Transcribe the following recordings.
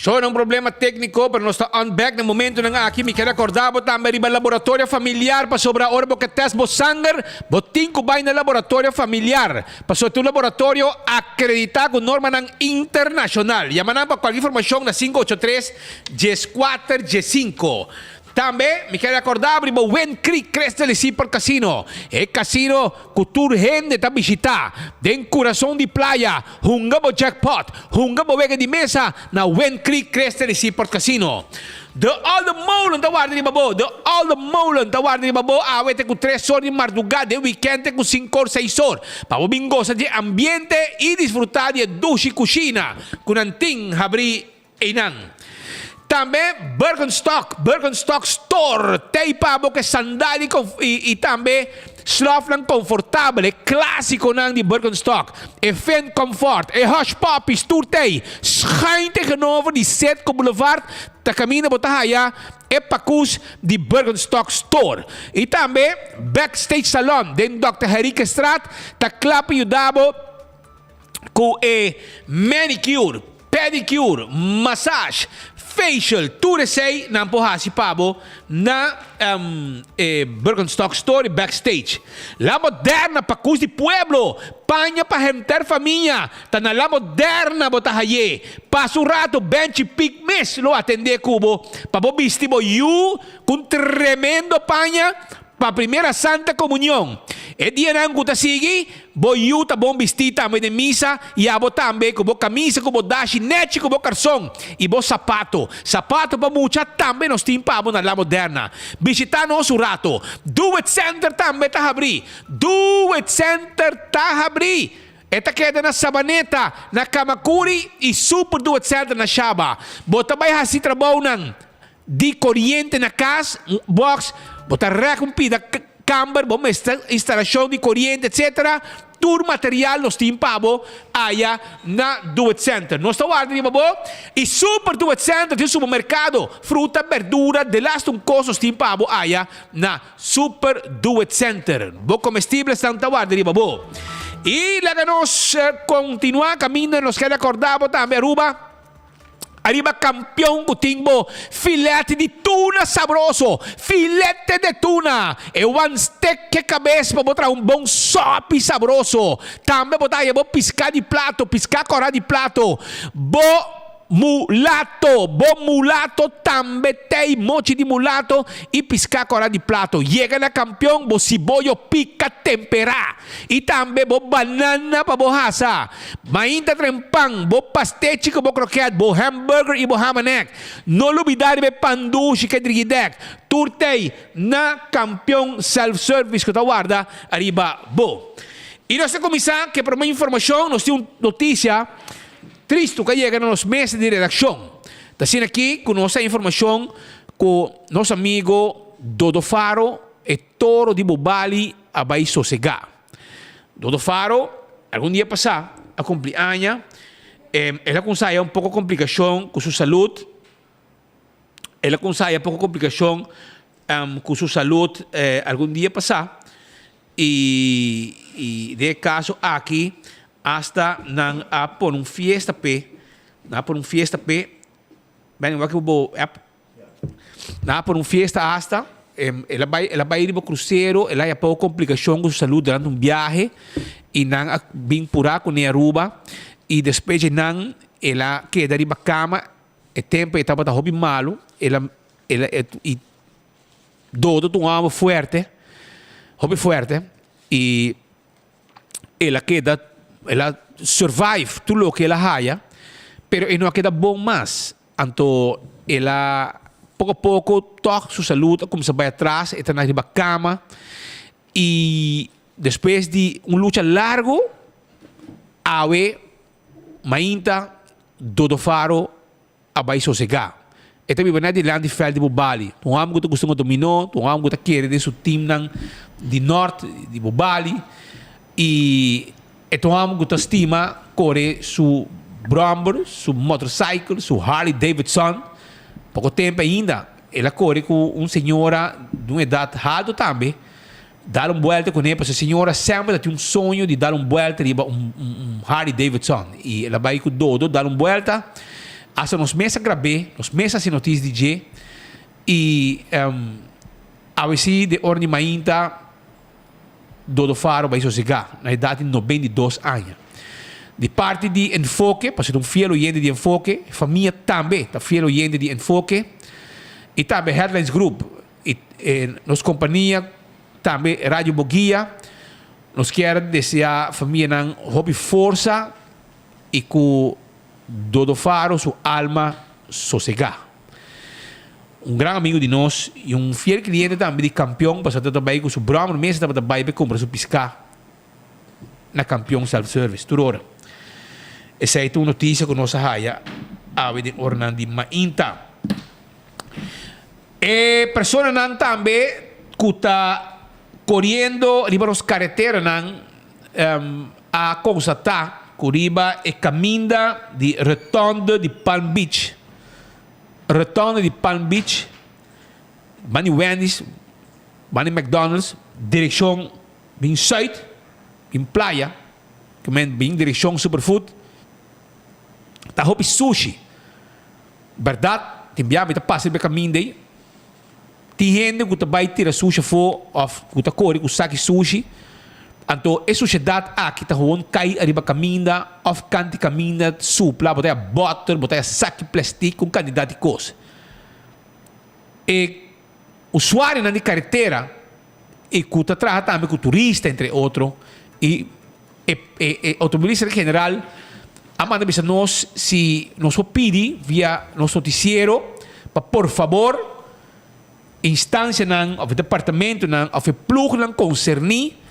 Shona un problema tékniko, pero nos ta on back na momentunan aki. Mi ker akordá bo tambe riba laboratorio familiar pasobra ora bo ke tèst bo sanger, bo tin ku bai na laboratorio familiar pasobra ta un laboratorio akreditá ku normanan internashonal. Yama nan pa kualke informashon na 583 14 15. Tambe mi ker akordá bo riba Wind Creek Crystal y Seaport Casino, e kasino ku tur hende ta bishitá den kurason di playa. Hunga bo jackpot, hunga bo wega di mesa na Wind Creek Crystal y Seaport Casino. De Olde Molen ta warda riba bo, De Olde Molen ta warda riba bo awe te ku tres or di mardugá, den wikènt te ku sinku or, seis or, pa bo bin gosa di e ambiente i disfrutá di e dushi kushina ku nan tin habrí einan. Tambe Birkenstock, Birkenstock Store, tei pa bo ku e sandal i i tambe slòfnan konfortabel, e klásikonan di Birkenstock, e Finn Comfort, e Hush Puppies, tur tei. Schuin tegenover di Citgo Boulevard ta kaminda bo ta haya e pakus di Birkenstock Store. I tambe Backstage Salon den Dòkter Henriquezstraat ta kla pa yuda bo ku e manicure, pedicure, massage, facial, tur esei nan por hasi pa bo na e Birkenstock Store i Backstage. La Moderna pakus di pueblo, paña pa henter famia, ta na La Moderna bo ta haye. Pasa un rato Benchi Pik mes lo atende ku bo pa bo bisti bo yu ku un tremendo paña Pa Primera Santa Comunion. E dianan cu ta sigui, bo yu ta bon bistí tambe den misa i abo tambe cu bo camisa cu bo dashi nechi cu bo carson i bo sapato. Sapato pa mucha tambe nos tin pa bo na La Moderna. Bishita nos un rato. Do It Center tambe ta habrí. Do It Center ta habrí! E ta keda na Sabaneta, na Camacuri i Super Do It Center na Shaba. Bo ta bai haci trabounan Di koriente na kas, un box, bo ta rek un pida kamber, bo mester instalashon di koriente etc. Tur material nos tin pa bo aya na Do It Center. Nos ta warda riba bo i Super Do It Center tin supermerkado, fruta, berdura, delaste un kos nos tin pa bo aya na Super Do It Center. Bo komestiblesnan ta warda riba bo. I laga nos kontinuá kaminda nos keda kòrda bo tambe Aruba. Ariba kampion ku tin bo filete di tuna sabroso, filete de tuna, e wan stek ke kabes pa bo traha un bon sopi sabroso. Tambe bo ta haya bo piská di plato, piská kòrá di plato, bo mulato, bo mulato tambe tei mochi di mulato i piská kòrá di plato. Yega na kampion bo siboyo pika temperá. I tambe bo banana pa bo hasa. Mainta tren pan, bo pastechi ku bo kroket, bo hamburger i bo hamanek. No lubidá riba e pan dushi ke drigidèk. Tur tei na Kampion Self Service ku ta warda ariba bo. I nos ta kuminsá ku e promé informashon. Nos tin un notisia tristu ku a yega na nos mesa di redakshon. Ta asina aki ku nos a informashon ku nos amigo Dodo Faro, e toro di Bobali, a bai sosegá. Dodo Faro, algun dia pasá, a kumpli aña. El a kuminsá haya un poko komplikashon ku su salud. El a kuminsá haya poko komplikashon ku su salud algun dia pasá. I i den e kaso aki asta nan a pone un fiesta p'e. Nan a pone un fiesta p'e. Benny, wak bo app. Nan a pone un fiesta hasta. El a bai, el a bai riba krusero, el a haya poko komplikashon ku su salud durante un biahe i nan a bin purá kuné Aruba i despues dje nan el a keda riba kama e tempu e tabata hopi malu, el a el a i Dodo ta un hòmber fuerte, hopi fuerte i el a keda, el a survive tur loke el a haya, pero e no a keda bon mas. Anto el a poko a poko tòg su salud a kuminsá bai atras, e ta na riba kama i despues di un lucha largu awe mainta Dodo Faro a bai sosegá. E ta biba net dilanti vèlt di Bobali. Ta un hòmber ku ta gusta dominó, ta un hòmber ku ta kere den su timnan di nòrt di Bobali i E ta un hòmber ku ta stima kore su bròmber, su motorcycle, su Harley Davidson. Poko tempu ainda el a kore ku un señora di un edat haltu tambe, dal un buelta kuné, pasobra e señora semper ta tin un soño di dal un buelta riba un Harley Davidson. I el a bai ku Dodo dal un buelta. Hasta nos mes a grab'é, nos mes a hasi notis di dje i awe si den ora di mainta Dodo Faro bai sosegá na edat di 92 aña. Di parti di Enfoke, pasobra ta un fiel oyente di Enfoke, e famia tambe ta fiel oyente di Enfoke i tambe Headlines Group i nos kompania tambe Radio Boguia, nos kier deseá famianan hopi forsa i ku Dodo Faro su alma sosegá. Un gran amigo di nos i un fiel cliente tambe di Campeon pasobra ta bai cu su brommer mes tabata bai pa e cumpra su pisca na Campeon Self Service tur ora. Esey ta un noticia cu nos a haya awe den oranan di mainta. E personanan tambe cu ta coriendo riba nos careteranan a constata cu riba e caminda di rotonde di Palm Beach, rotonde di Palm Beach, ban di Wendy's, ban di McDonald's, direccion bin zuid, bin playa, cu men bin direccion Superfood, ta hopi sushi. Berdad, tin bia mi ta pasa riba e caminda ey. Tin hende ku ta bai tira sushi afó òf ku ta kore ku saki sushi. Anto e sushedat aki ta gewoon kai ariba kaminda òf kanti kaminda supla, bo ta haya bòter, bo ta haya saki plèstik ku un kantidat di kos. E usuarionan di karetera i ku ta traha tambe ku turista entre otro i e e outomobilista en general a manda bisa nos si nos por pidi via nos noticiero pa por fabor instancianan of e departamentonan of e ploegnan concerni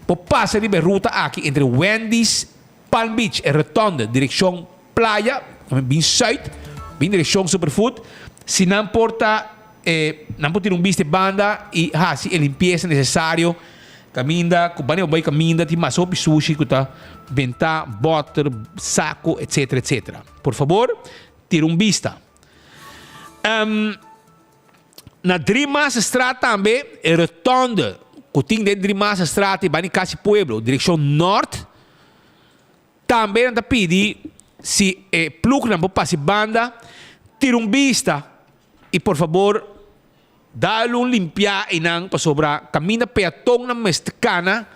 por pasa riba e ruta aki entre Wendy's Palm Beach e rotonde direccion Playa bin zuid bin direccion Superfood si nan por ta E nan por tira un bista e banda i hasi e limpiesa nesesario. Kaminda ku banda bai kaminda tin mas hopi sushi ku ta bentá, bòter, sako, etsetera, etsetera. Por fabor, tira un bista. Na Driemasterstraat tambe e rotonde ku tin den Driemasterstraat i banda di Kasi Pueblo, direkshon nòrt, Tambe nan ta pidi si e plugnan por pasa e banda, tira un bista i por fabor dal un limpiá einan pasobra kaminda peatonnan mester kana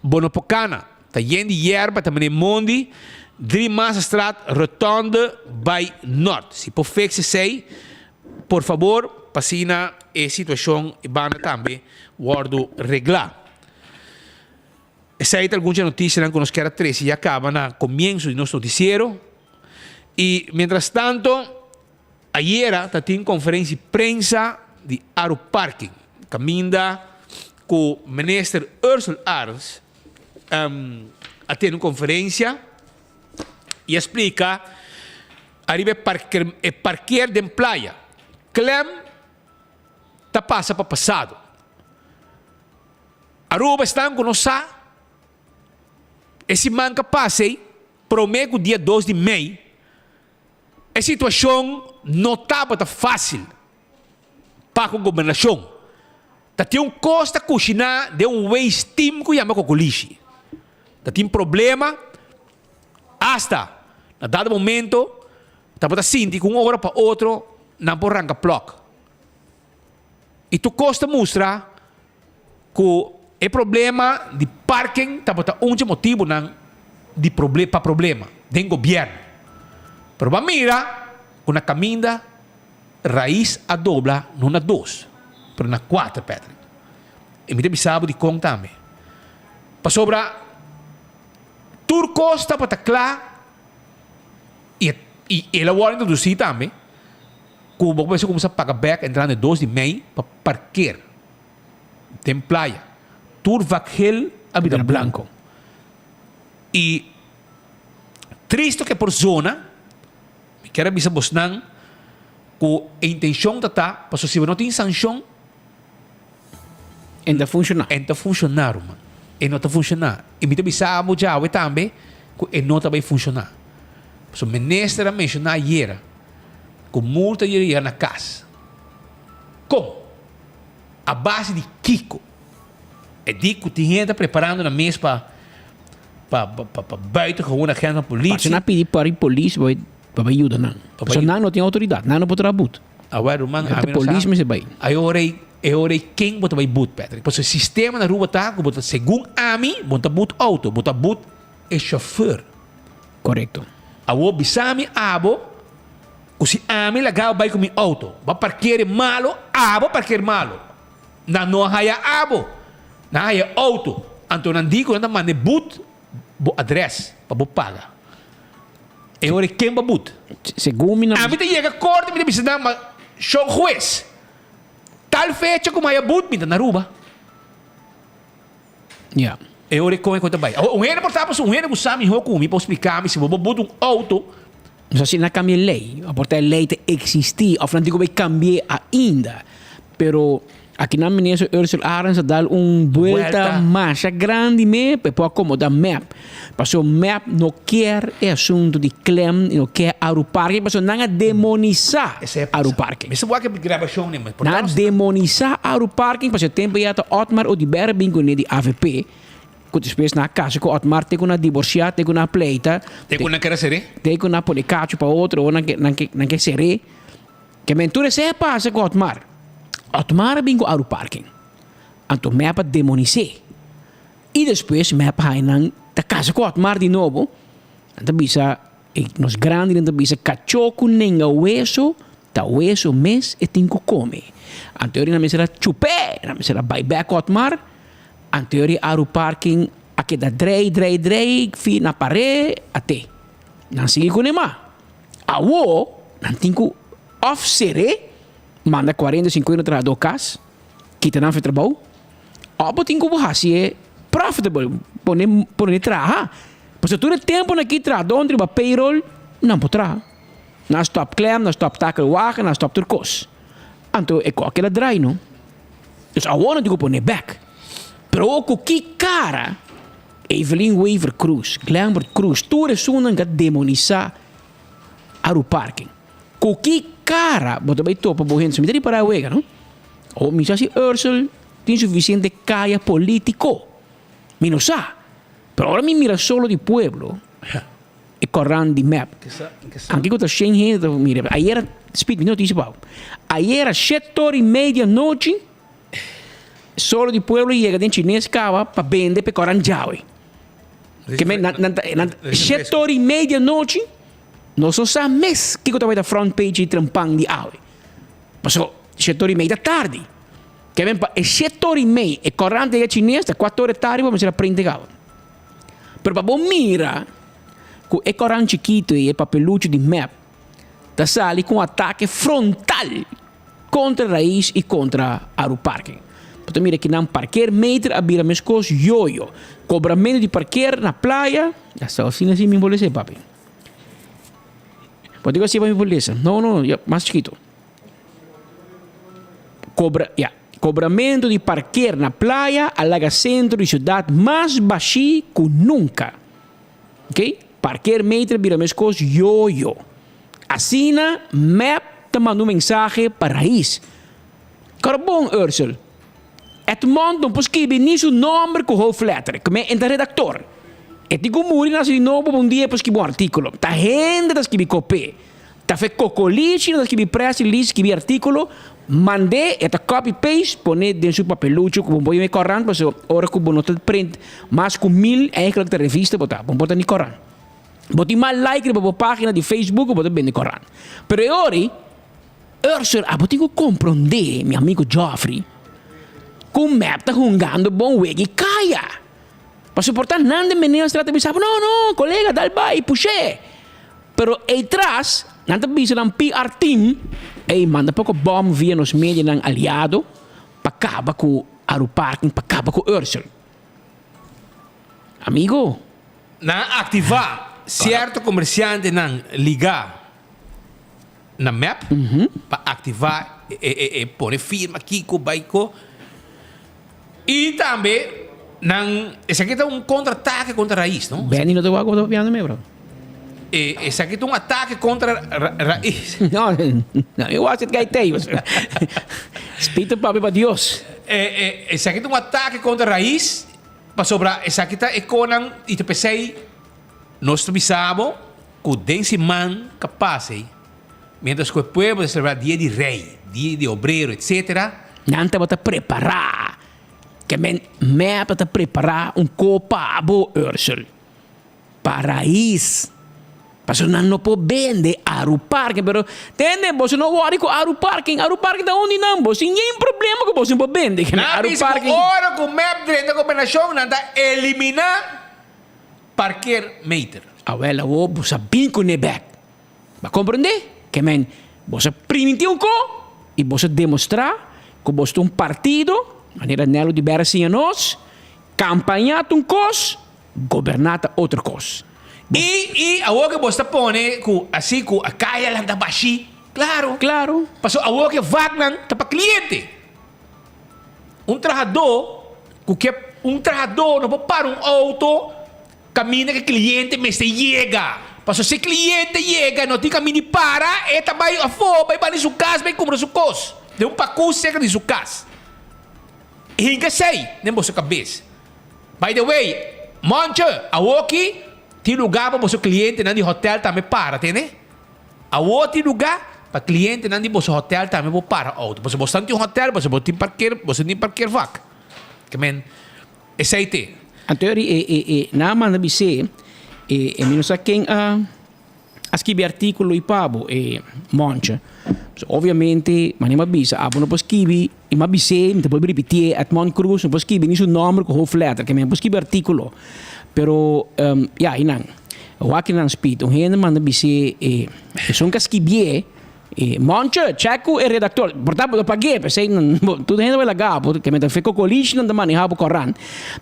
bo no por kana. Ta yen di yerba, ta manera mondi, Driemasterstraat rotonde bai nort. Si por fix esei, por fabor pa asina e situashon e banda tambe wòrdu reglá. Esei ta algun dje notisianan ku nos kier a trese ya kaba na komienso di nos notisiero. I mientras tanto, ayera ta tin konferensia di prensa di Aruparking, kaminda ku Minister Ursell Arends a tene un konferensia i a splika ariba e parker den playa. Klem ta pasa pa pasado. Aruba esnan ku no sa, e siman ka pasa ei, promé ku dia dos di mei, e situashon no tabata fásil pa ku gobernashon. Ta tin un kos ta kushiná den un waste team ku yama kokolishi. Ta tin problema, asta na dado momento tabata sinti ku un ora pa otro nan por ranka plòk. I tur kos ta mustra Ku e problema di parking tabata un dje motibunan di pa problema den gobièrnu. Pero bo a mira ku na kaminda rais a dobla no na dos, pero na kuater, Patrick. I mi ta bisa bo dikon tambe. Pasobra tur kos tabata kla i i el a wòrdu introdusí tambe ku bo mester kuminsá paga bèk entrando e dos di mei pa parker. Den playa tur vak gel a bira blanco. Y tristo ke por zona, mi kier a bisa bosnan cu e intencion ta ta pasobra si bo no tin sancion, E no ta funciona. E no ta funciona ruman. E no ta funciona. Y mi ta bisa bo djawe tambe cu e no ta bay funciona. Pasobra minister a menciona ayera cu multa yera yera na cas. Con? A base di kiko? E di ku tin hende ta preparando nan mes pa pa pa pa buitengewoon agent van politie. Parce nan pidi por e polis bo. Pa bai yuda nan. Pasobra nan no tin outoridat, nan no por traha but. Awor ruman, Ta ami no sa. polis mester bai. Ai ora ei, e ora ei ken bo ta bai but, Patrick? Pasobra e sistema na Aruba ta ku bo ta, segun ami, bo no ta but outo, bo ta but e chauffeur. Korekto. Awor bisa mi abo ku si ami laga bo bai ku mi outo, bo a parker e malo, abo a parker malo. Nan no a haya abo, nan a haya e outo. Anto nan di ku nan ta manda e but bo adres pa bo paga. E ora ken bo but? Segun mi na. Ami ta yega korte mi ta bisa nan ma shon hues tal fecha ku mi haya but mi ta na Aruba. Ya. E ora kon e kon ta bai. Awor un hende por ta pasobra un hende ku sa mihó ku mi por splika mi si bo bo but un outo. No sa si nan a kambia e lei, o por ta e lei ta eksistí òf nan tin ku bai kambi'é ainda. Pero akinan Minister Ursel Arends a dal un buelta masha grandi me pa e por akomodá mep. Pasobra mep no kier e asuntu di klem i no kier Aruparke pasobra nan a demonisá Aruparke. Mester wak e grabashon ne. Nan a demonisá Aruparke pasobra e tempu ya ta Otmar Oduber a bin kuné di avp. Ku despues nan a kasa ku Otmar te ku nan a diborsiá, te ku nan a pleita. Te ku nan kere ser'é. Te ku nan a pone kachu pa otro, ora nan ke nan ke ser'é. Ke men tur esei a pasa ku Otmar. Otmar a bin ku Aruparking. Anto mep a demonis'é. I despues mep a haña nan ta kasa ku Otmar di nobo. Nan ta bisa, e nos grandinan ta bisa, kachó ku nenga weso, ta weso mes e tin ku kome. Anto nan mester a chup'é, nan mester a bai bèk ku Otmar. Anterior di Aru Parking a keda drei, drei, drei fi na pare a te. Nan sigui ku nema. Awo nan tin ku of sere, manda kuarenta, sinkuenta trahadó kas, kita nan fi trabou, of bo tin ku bo hasi e profitable, pone pone traha. Pasobra tur e tempunan aki trahadónan riba payroll nan por traha. Nan stòp klèm, nan stòp takelwagen, nan stòp tur kos. Anto e kò keda drai no. Dus awor nan tin ku pone bek. Pero awor ku ki kara Evelyn Wever Croes, Glenbert Croes, tur esunnan ka demonisá Aruparking. Ku ki kara bo ta bai topa bo hende? Mi ta ripará e wega no. Awor mi sa si Ursel tin sufisiente kaya politiko. Mi no sa. Pero ora mi mira Solo di Pueblo. E koran di mep. Anke ku ta shen hende ta mira. Ayera, Speed, mi notisia pa bo. Ayera shet ora i media nochi, Solo di Pueblo yega den Chines kaba pa bende pa e koran djawe. Ke men nan nan nan shet ora i media nochi, nos no sa mes kiko ta bai ta front page di trempan di awe. Paso shet ora i media ta tardi. Ke men pa e shet ora i mei e koran ta yega Chines ta kuater ora tardi bo mester a print kaba. Pero pa bo mira ku e koran chikitu ei, e papelucho di mep, ta sali ku un atake frontal kontra Raiz i kontra Aruparking. Bo ta mira kinan parkeermeter a bira meskos yoyo. Kobramentu di parkeer na playa, hasta asina si mi por lesa e papi. Bo ta digo asi pa mi por lesa. No, no, ya, mas chikitu. Kobra, ya. Kobramentu di parker na playa a laga sentro di siudat mas bashí ku nunka. Ok, parker meter bira meskos yoyo. Asina mep ta manda un mensahe pa Raiz. Kòrda bon Ursel, Edmond no por skibi ni su nòmber ku hoofdletter, ku men e ta redaktor. E tin ku muri nase di nobo pa un dia e por skibi un artíkulo. Ta hende ta skibi kop'é. Ta fe kokolichi no ta skibi press release skibi artíkulo mand'é e ta copy paste pone den su papelucho ku bo por yama e korant pasobra ora ku bo no ta print mas ku mil eigenlijk ta revista bo ta bo no por ta ni korant bo tin mas like riba bo pagina di facebook ku bo ta bende korant pero e ora ei Ursel abo tin ku komprondé mi amigo Geoffrey ku mep ta hungando bon wega i kaya pasobra por ta nan den minister ta bisa bo no no kolega dal bai push'é. Pero ei tras, nan ta bisa nan PR team, Ey, manda poko bom via nos medianan aliado pa kaba ku Aruparking, pa kaba ku Ursel. Amigo. Nan a aktivá sierto komersiantenan ligá na mep pa aktivá e pone firma kiko bai ko. I tambe nan esaki ta un kontra atake kontra Raiz, no? Benny no ta wak ku bo ta papiando me, bro. E esaki ta un atake kontra Raiz. No, no, mi wak sit kai tei. Spiritu papia pa Dios. E e esaki ta un atake kontra Raiz pasobra esaki ta e konan i ta p'esei nos ta bisa bo. ku den siman ka pasa ei, mientras ku e pueblo ta selebrá Dia di Rei, Dia di Obrero, etsetera. Nan tabata prepará, ke men mep ta prepará un kopa abo, Ursel. Parais. Pasobra nan no por bende Aru Parking, pero tende boso no worry ku Aru Parking, Aru Parking ta un di nan, bo sin yen problema ku boso por bende Nan a Aru bisa ku Parking. ora ku mep drenta gobernashon nan ta eliminá parkeermeter. Awel awo bo sa bin kuné bek. Bo a komprendé? Ke men boso a primintí un ko i boso a demostrá ku boso ta un partido, manera Nelo di Bera siña nos, kampañá ta un kos, Goberná ta otro kos. I i awor ke bos ta pone ku asi ku a kaya lanta bashí, klaro. Klaro. Pasobra awor ke vaknan ta pa kliente. Un trahadó ku ke un trahadó no por para un outo kaminda ke kliente mester yega. Pasobra si kliente yega no tin kaminda di para, e ta bai afó bai bani su kas bai kumpra su kos den un pakus serka di su kas. Hinka esei den boso kabes. By the way, Monche, awoki tin lugar pa boso clientenan di hotel tambe para, tene? Awo tin lugar pa clientenan di boso hotel tambe por para auto. Pasobra boso tin un hotel, boso bo tin parkeer, boso tin parkeervak. Ke men, esei te. Anto e e e nan a manda bis'é, e e mi no sa ken a. A skibi artíkulo i pa bo, e Monche. So, obviamente, manera mi a bisa, abo no por skibi, i mi a bis'é, mi ta bolbe ripitié, Edmond Croes no por skibi ni su nòmber ku hoofdletter, ke men por skibi artíkulo. Pero, ya, einan, wak nan speed, un hende manda bis'é, e esun ku a skibié, e Monche, chèk ku e redaktor, por ta bo ta pag'é, p'esei nan, tur hende bai laga bo, ke men ta fe kokolishi nan ta manehá bo korant.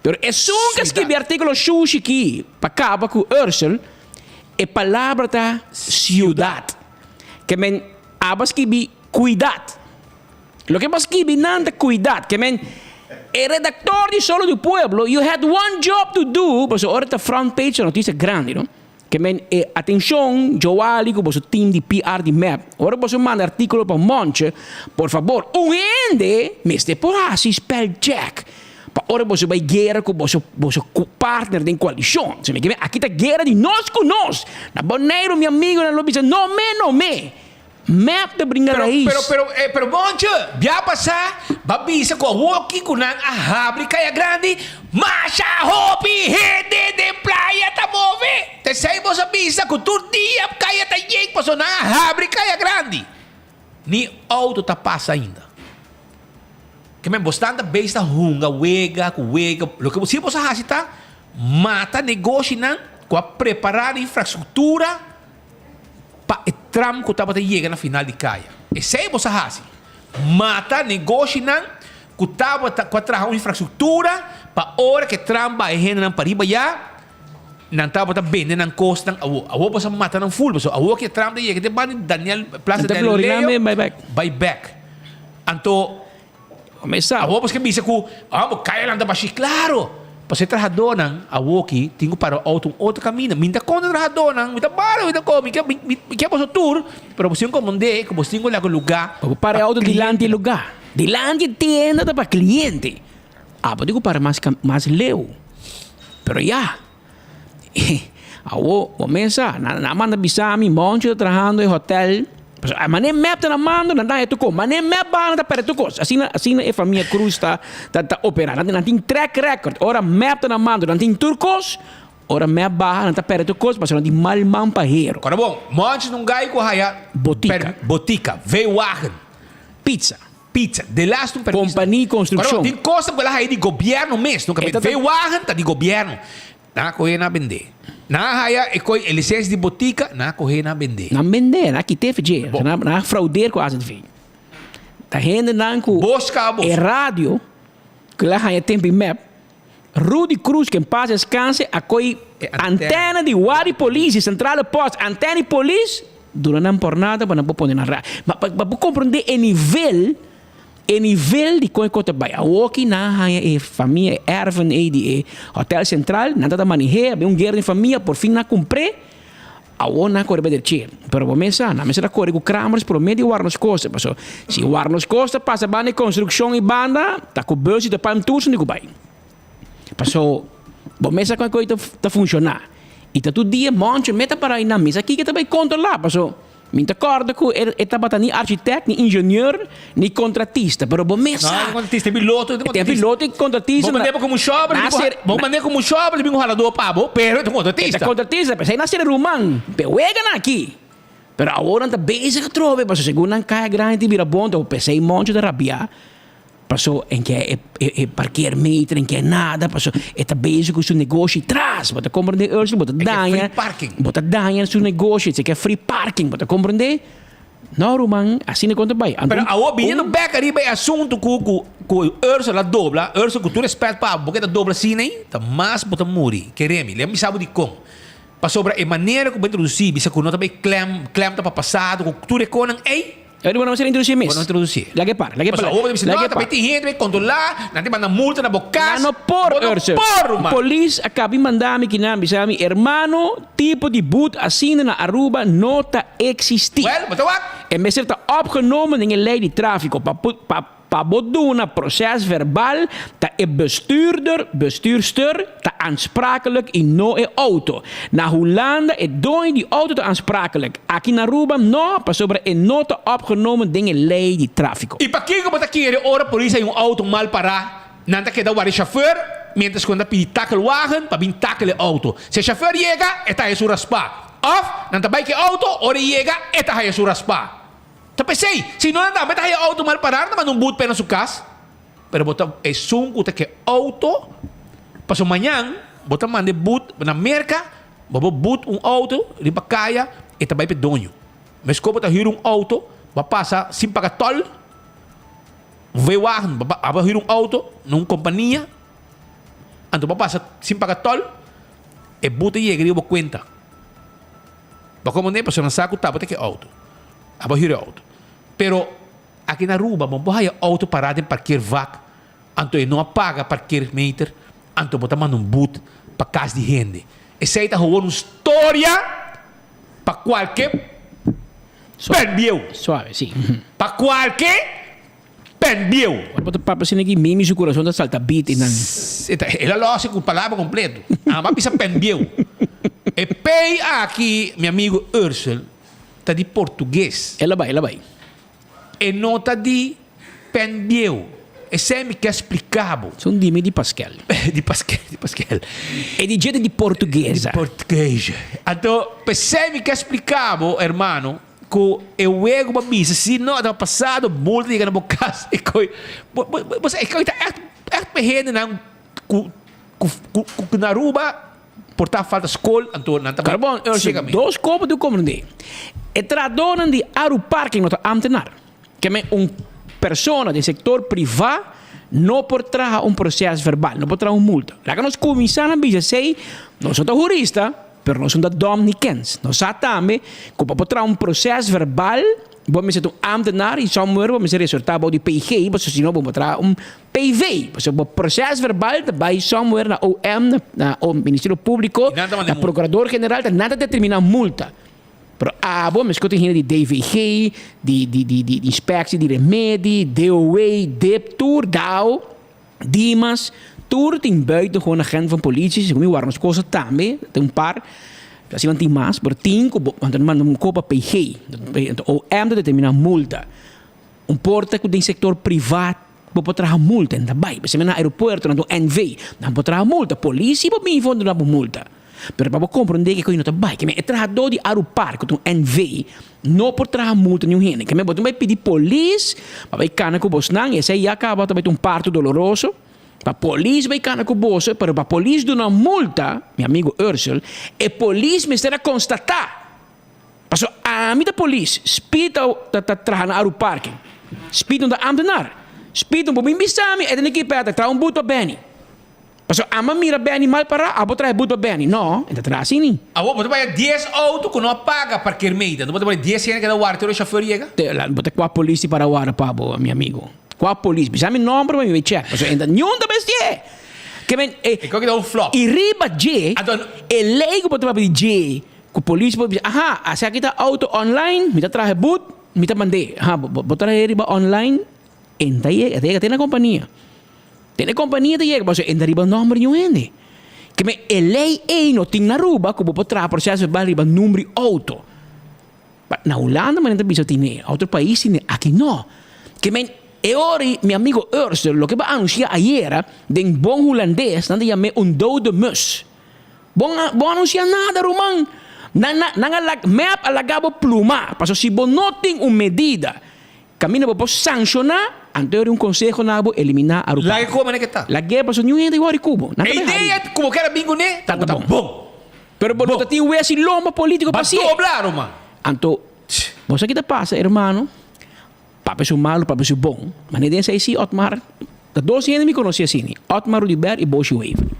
Pero esun ku a skibi artíkulo shushi aki pa kaba ku Ursel, E palabra ta siudat. Ke men aba skibi kuidat. Loke bo a skibi nan ta kuidat. Ke men e redaktor di Solo di Pueblo, you had one job to do, pasobra ora ta front page ta notisia grandi no. Ke men e atenshon Joali ku boso team di PR di mep, ora boso manda artíkulo pa Monche, por fabor un hende mester por hasi spell check. Pa ora boso bai guera ku boso boso partner den koalishon. Si mi ke aki ta guera di nos ku nos. Na Boneiru mi amigonan lo bisa no me no me. Mep ta bringa Pero, rais. pero, pero, eh, pero Bonche, bia pasá ba bisa ku awoki ku nan a habri Kaya Grandi, masha hopi hende den playa ta move. T'esei boso a bisa ku tur dia kaya ta yen pasobra nan a habri Kaya Grandi. Ni auto ta pasa ainda. Ke men bosnan ta beis ta hunga wega ku wega. Loke bo si bos a hasi ta mata negoshinan ku a prepará di infrastruktura pa e tram ku tabata yega na final di kaya. Esei bos a hasi. Mata negoshinan ku tabata ku a traha un infrastruktura pa ora ku e tram baha e hendenan pariba ya nan tabata bende nan kosnan awo. Awo bos a mata nan ful pasobra awo ku e tram ta yega te banda di Daniel Plaza Nan ta Daniel Florida Leo bai bek. Bai bek. Anto Comenzá. Awor bo ke bisa ku ah bo kaya lanta bashi. Klaro! Pasobra e trahadónan awoki tin ku para outo un otro kaminda. Mi ta kontra trahadónan, mi ta bala, mi ta komi, mi ke mi ke boso tur, pero bo tin ku komprondé ku bo tin ku laga lugá Bo para e pa outo dilanti e klientenan. lugá. Dilanti e tienda ta pa kliente. Abo tin ku para mas mas leu. Pero ya. Awo, bo mes sa, nan a manda bisa mi, Moncho ta trahando e hotel. Pasobra manera mep ta na mando, nan ta haña tur kos. Manera mep baha, nan ta perde tur kos. Asina, asina e famia Cruz ta, ta, ta opera. Nan, nan tin track record. Ora mep ta na mando, nan tin tur kos. Ora mep baha, nan ta perde tur kos, pasobra nan tin mal man pa hero. Kòrda bon, Moncho ta un gai ku haya Botika. Botika, V-wagen. Pizza. Pizza, de laatste un permiso. Companie construccion. Pero tin cosnan cu el a haya di gobierno mes. Nunca E ta ta- V-wagen ta di gobierno. Nan a coge nan a bende. Nan a haya e coy e licencia di botica, nan a coge nan a bende. Nan bende, nan a kite FG. Bo. Nan a fraudeer cu AZV. Ta hendenan cu Bosca bos. e radio cu el a haya tempo y mep. Rudy Cruz, que en paz descanse, a coy E antena. antena di Wadi Police, Centrale Post, antena di polis, duna nan por nada pa nan por pone nan radio. Ma pa pa bo comprende e nivel, e nivel di con e cos ta bay. Awoki nan a haña e famia, e erven ey di e Hotel Central, nan ta maneh'é, a bin un guera den famia, por fin nan a cumpr'é. Awor nan a kore bai derchi. Pero bo mes sa, nan mester a kore ku Kramers promé di Warnos Costa. Paso, si Warnos Costa pasa banda di konstrukshon i banda, ta ku bus i ta palm tours di ku bai. Paso, bo mes sa kon e kos ta funshoná. I ta tur dia Moncho me ta para einan. Mi sa kiko e ta bai kontrolá paso mi ta kòrda ku e tabata ni architect, ni ingenieur, ni kontratista. Pero bo mes No, sa. e kontratista, e piloto, e E tin piloto i kontratista. Bo mand'é pa komo shòber, Na ser, bo mand'é komo shòber, li bin un haladó pa bo, pero e ta kontratista. E ta kontratista, p'esei na ser ruman. P'e weganan aki. Pero awor nan ta bezig atrobe paso segun nan kaya grandi tin bira bon, p'esei Moncho ta rabiá. Paso en ke e e parkeermeter en ke nada paso e ta bezig ku su negoshi tras bo ta komprende Ursel bo ta daña free parking. Bo ta daña su negoshi esei ke free parking bo ta komprende no ruman asina kon ta bai anto Pero awor biniendo bek ariba e asuntu ku ku ku Ursel a dobla Ursel ku tur respet pa bo bo ke ta dobla asina ei ta mas bo ta muri kere mi lem bisa bo dikon pasobra e manera ku bo introdusi bisa ku no ta bai klem klem ta pa pasado ku tur e konan ei. Eri bo no mester introduci mes. Bo no introduci. Laga e par, laga e par. Pasobra awor bo ta bisa, Laga no, e ta par. bai tin hende bai controla, nan ta manda multa na bo cas. Nan no por, Bo no Ursel. por, ruman. Polis a cabi manda mi kinan bisa mi, hermano, tipo di boet asina na Aruba no ta existi. Well, bo ta wak. E mester ta opgenomen den e ley di trafico pa pa Pa bo duna proces verbal ta e bestuurder, bestuurster, ta aansprakelijk y no e auto. Na Hulanda e doño di auto ta aansprakelijk, aki na Aruba no pasobra e no ta opgenomen den e ley di trafico. Y pakico bo ta kere ora polis hay un auto mal para, nan ta keda wara e chauffeur mientras cu nan ta pidi takelwagen pa bin takel e auto. Si e chauffeur yega e ta haya su raspa. Of nan ta bay cu e auto, ora e yega e ta haya su raspa. Ta p'esei, si no nan tambe ta haya auto mal pará, nan ta manda un boet p'e na su kas. Pero bo ta esun ku ta ke auto, pasobra mañan bo ta manda e boet na Merka, bo por boet un auto riba kaya, e ta bai p'e doño. Meskos bo ta hür un auto, bo a pasa sin paga tòl, V-wagen, bo a hür un auto na un kompania, anto bo a pasa sin paga tòl, e boet a yega riba bo kuenta. Bo komo ne pasobra nan sa ku tabata ke auto. Abo hür e auto. Pero aki na Aruba bo no por haya auto pará den parkeervak, anto e no a paga parkeermeter, anto bo ta manda un boet pa kas di hende. Esei ta gewoon un storia pa kualke pen bieu. Suave, si. Pa kualke pen bieu. Ora bo ta papia asina aki, Mimi su kurason ta salta bit i nan. El a losi ku palabra kompleto. Amba a bisa pen bieu. E pei aki, mi amigo Ursel, ta di portugues. El a bai, el a bai. E no ta di pen bieu. Esei mi ke splika bo. Son dimi di Paskel. Di Paskel, di Paskel. E di dje ta di portuguesa. Di portugues. Anto, p'esei mi ke splika bo, hermano, ku e wego bo a bisa si no ta pasado multa yega na bo kas e koi bo bo bo sa e koi ta ègt ègt pa e hendenan ku ku ku na Aruba Por ta falta skol, anto nan ta bai Carbon, Ursel, ciegamente. dos kopo di komprendé. E trahadónan di Aruparking no ta ámtenar. Ke men un persona den sektor privá no por traha un proses verbal, no por traha un multa. Laga nos kuminsá na bisa esei, nos no ta hurista, pero nos no ta dòm ni kens. Nos sa tambe ku pa por traha un proses verbal bo mester ta un ámtenar i somewhere bo mester resortá bou di PG, pasobra si no bo por traha un PV, pasobra bo proces verbal ta bay somewhere na OM, na Ministerio Publico, Y nan ta manda na Procurador General, ta nan ta determina multa. Pero abo mesco tin hende di DVG, di di di di Inspectie di Remedi, DOW, dip, tur, dao, Dimas, tur tin buitengewoon agent van politie, segun mi warda nos cosa tambe, tin un par, asina nan tin mas, pero tin cu bo, nan ta manda un copa PG, OM ta determina multa. Un porta cu den sector priva Bo por traha multa, nan ta bai. Beseme na aeropuerto, nan ta un NV, nan por traha multa. Polis si bo bin for duna bo multa. Pero pa bo komprondé ke koe no ta bai. Keme e trahadó di Arupark ku ta un NV no por traha multa niun hende. Keme bo tin bai pidi polis pa bai kana ku bosnan. Esei ya kaba ta bai ta un parto doloroso. Pa polis bai kana ku boso, pero pa polis duna multa, mi amigo Ursel, e polis mester a konstatá. Pasobra ami ta polis, Speed ta ta traha na Aruparking. Speed no ta ambtenaar. Speed no por bin bisa mi, e ta aki p'e ta traha un but pa Benny. Pasobra ami a mira Benny mal pará, abo traha e but pa Benny. No, e ta traha asina. Awor bo ta bai dies auto ku no a paga parkeermeter. Bo ta bai dies hende keda warda te ora e shofèr yega? Te la bo ta kua polis di para warda pa bo, mi amigo. Kua polis? Bisa mi nomber pa mi bai check. Pasobra e ta niun ta bestié. Ke men e E koki ta un flop. I riba dje, e lei ku bo ta papia di dje. Ku polis por bisa, aha, asaki ta auto online, mi ta traha e but, mi ta mand'é. Aha, bo bo traha riba online, e ta yega, e ta yega te na kompania. Te na kompania ta yega, pasobra e ta riba nòmber di un hende. Ke men e lei ei no tin na Aruba ku bo por traha proces verbal riba number di outo. Pa na Hulanda manera ta bisa tine, otro pais tine, aki no. Ke men e ora ei mi amigo Ursel loke bo a anunsia ayera den bon hulandes nan ta yam'é un dode mus. Bo no a anunsia nada ruman. Nan a nan a lag mep a laga bo pluma pasobra si bo no tin un medida Kaminda bo por sanshoná, anto e un konseho na bo, eliminá Aruba. Lag'e koe manera ke ta. Lag'e pasobra niun hende wòrdu ku bo. Nan E ta bai hari. idea ku bo ker a bin kuné Ta tabata bon. bon. Pero bo no Bon. ta tin wes i lomba polítiko Ba pa hasié. dobla, ruman. Anto, bo sa ki ta pasa, hermano? Papia su malu, papia su bon. Manera den esei si, Otmar, ta dos hende mi konosé asina, Otmar Oduber i Boshy Wever.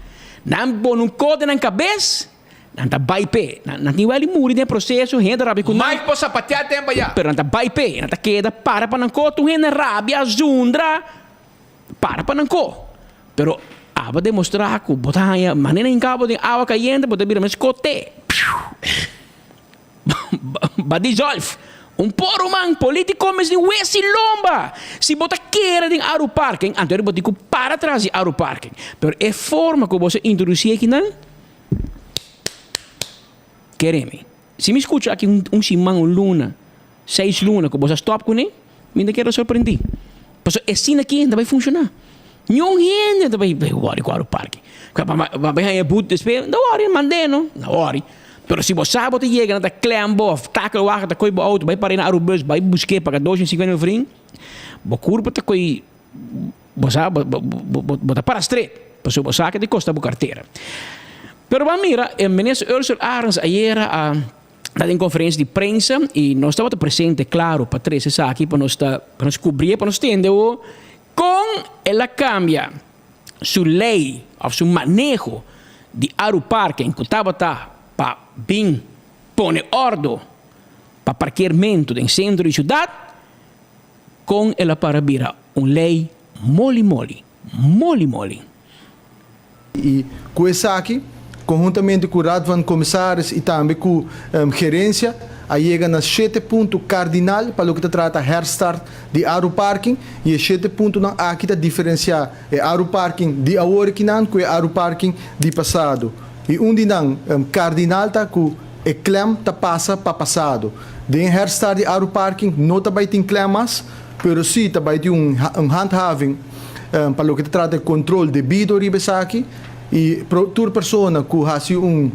Nan pone un kos den nan kabes. Nan ta bai p'e. Nan tin wèl di muri den e proseso, hende ta rabia ku nan. Mike por sapateá tempu ayá. Pero nan ta bai p'e. Nan ta keda para pa nan ko. Tur hende rabia, zundra, para pa nan ko. Pero abo a demostrá ku bo ta haña manera hinká bo den awa kayente, bo ta bira mes kote. Ba dissolve. Un por ruman, politico mes di wesi lomba. Si bo ta kere den Aruparking, anto bo tin ku para tras di Aruparking. Pero e forma ku bo sa introduci akinan, kere mi. Si mi skucha aki un siman, un luna, seis luna ku bo sa stop kuné, mi ta keda sorprendí. Pasobra esina aki ta bai funshoná. Niun hende ta bai wòri ku Aruparking. Pa bai haña but despues, no ta wòri, mand'é no, no ta wòri. Pero si bo sa bo ta yega nan ta klem bo of takelwagen ta koy bo auto bai para na Arubus bai busk'é paga 250 mil florin bo kurpa ta koy bo sa bo bo ta para stret pasobra bo sa ke ta kosta bo kartera. Pero bo a mira e minister Ursel Arends ayera a ta den konferensia di prensa i nos tabata presente klaro pa trese esaki pa nos ta pa nos kubrié pa nos tende awo kon el a kambia su ley of su maneho di Aruparken cu tabata pa bin pone ordo pa parkeermento den centro di ciudad, con el a para bira un ley moli moli, moli moli. I ku esaki, konhuntamente ku Raad van Commissaris i tambe ku gerensia, a yega na shete punto kardinal pa loke ta trata herstart di Aruparking i e shete puntonan aki ta diferensiá e Aruparking di awor kinan ku e Aruparking di pasado. I un di nan kardinal ta ku e klèm ta pasa pa pasado. Den e herstart di Aruparking no ta bai tin klèm mas, pero si ta bai tin un handhaving pa loke ta trata e kontrol debido riba esaki i tur persona ku hasi un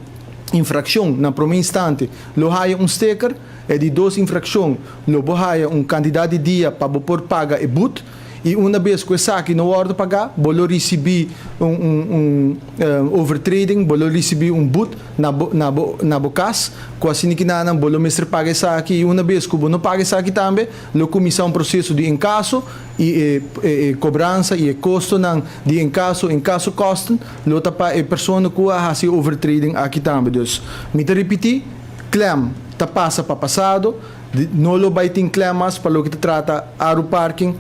infrakshon na promé instante lo haya un steker, e di dos infrakshon lo bo haya un kantidat di dia pa bo por paga e but i una bes ku esaki no wòrdu pagá bo lo risibí un un un overtreding, bo lo risibí un but na bo na bo na bo kas ku asina kinanan bo lo mester paga esaki i una bes ku bo no paga esaki tambe lo kuminsá un proseso di inkaso i e e kobransa i e kostonan di inkaso, inkaso kosten, lo ta pa e persona ku a hasi e overtreding aki tambe. Dus, mi ta ripití, klem ta pasa pa pasado, no lo bai tin klem mas pa loke ta trata Aruparking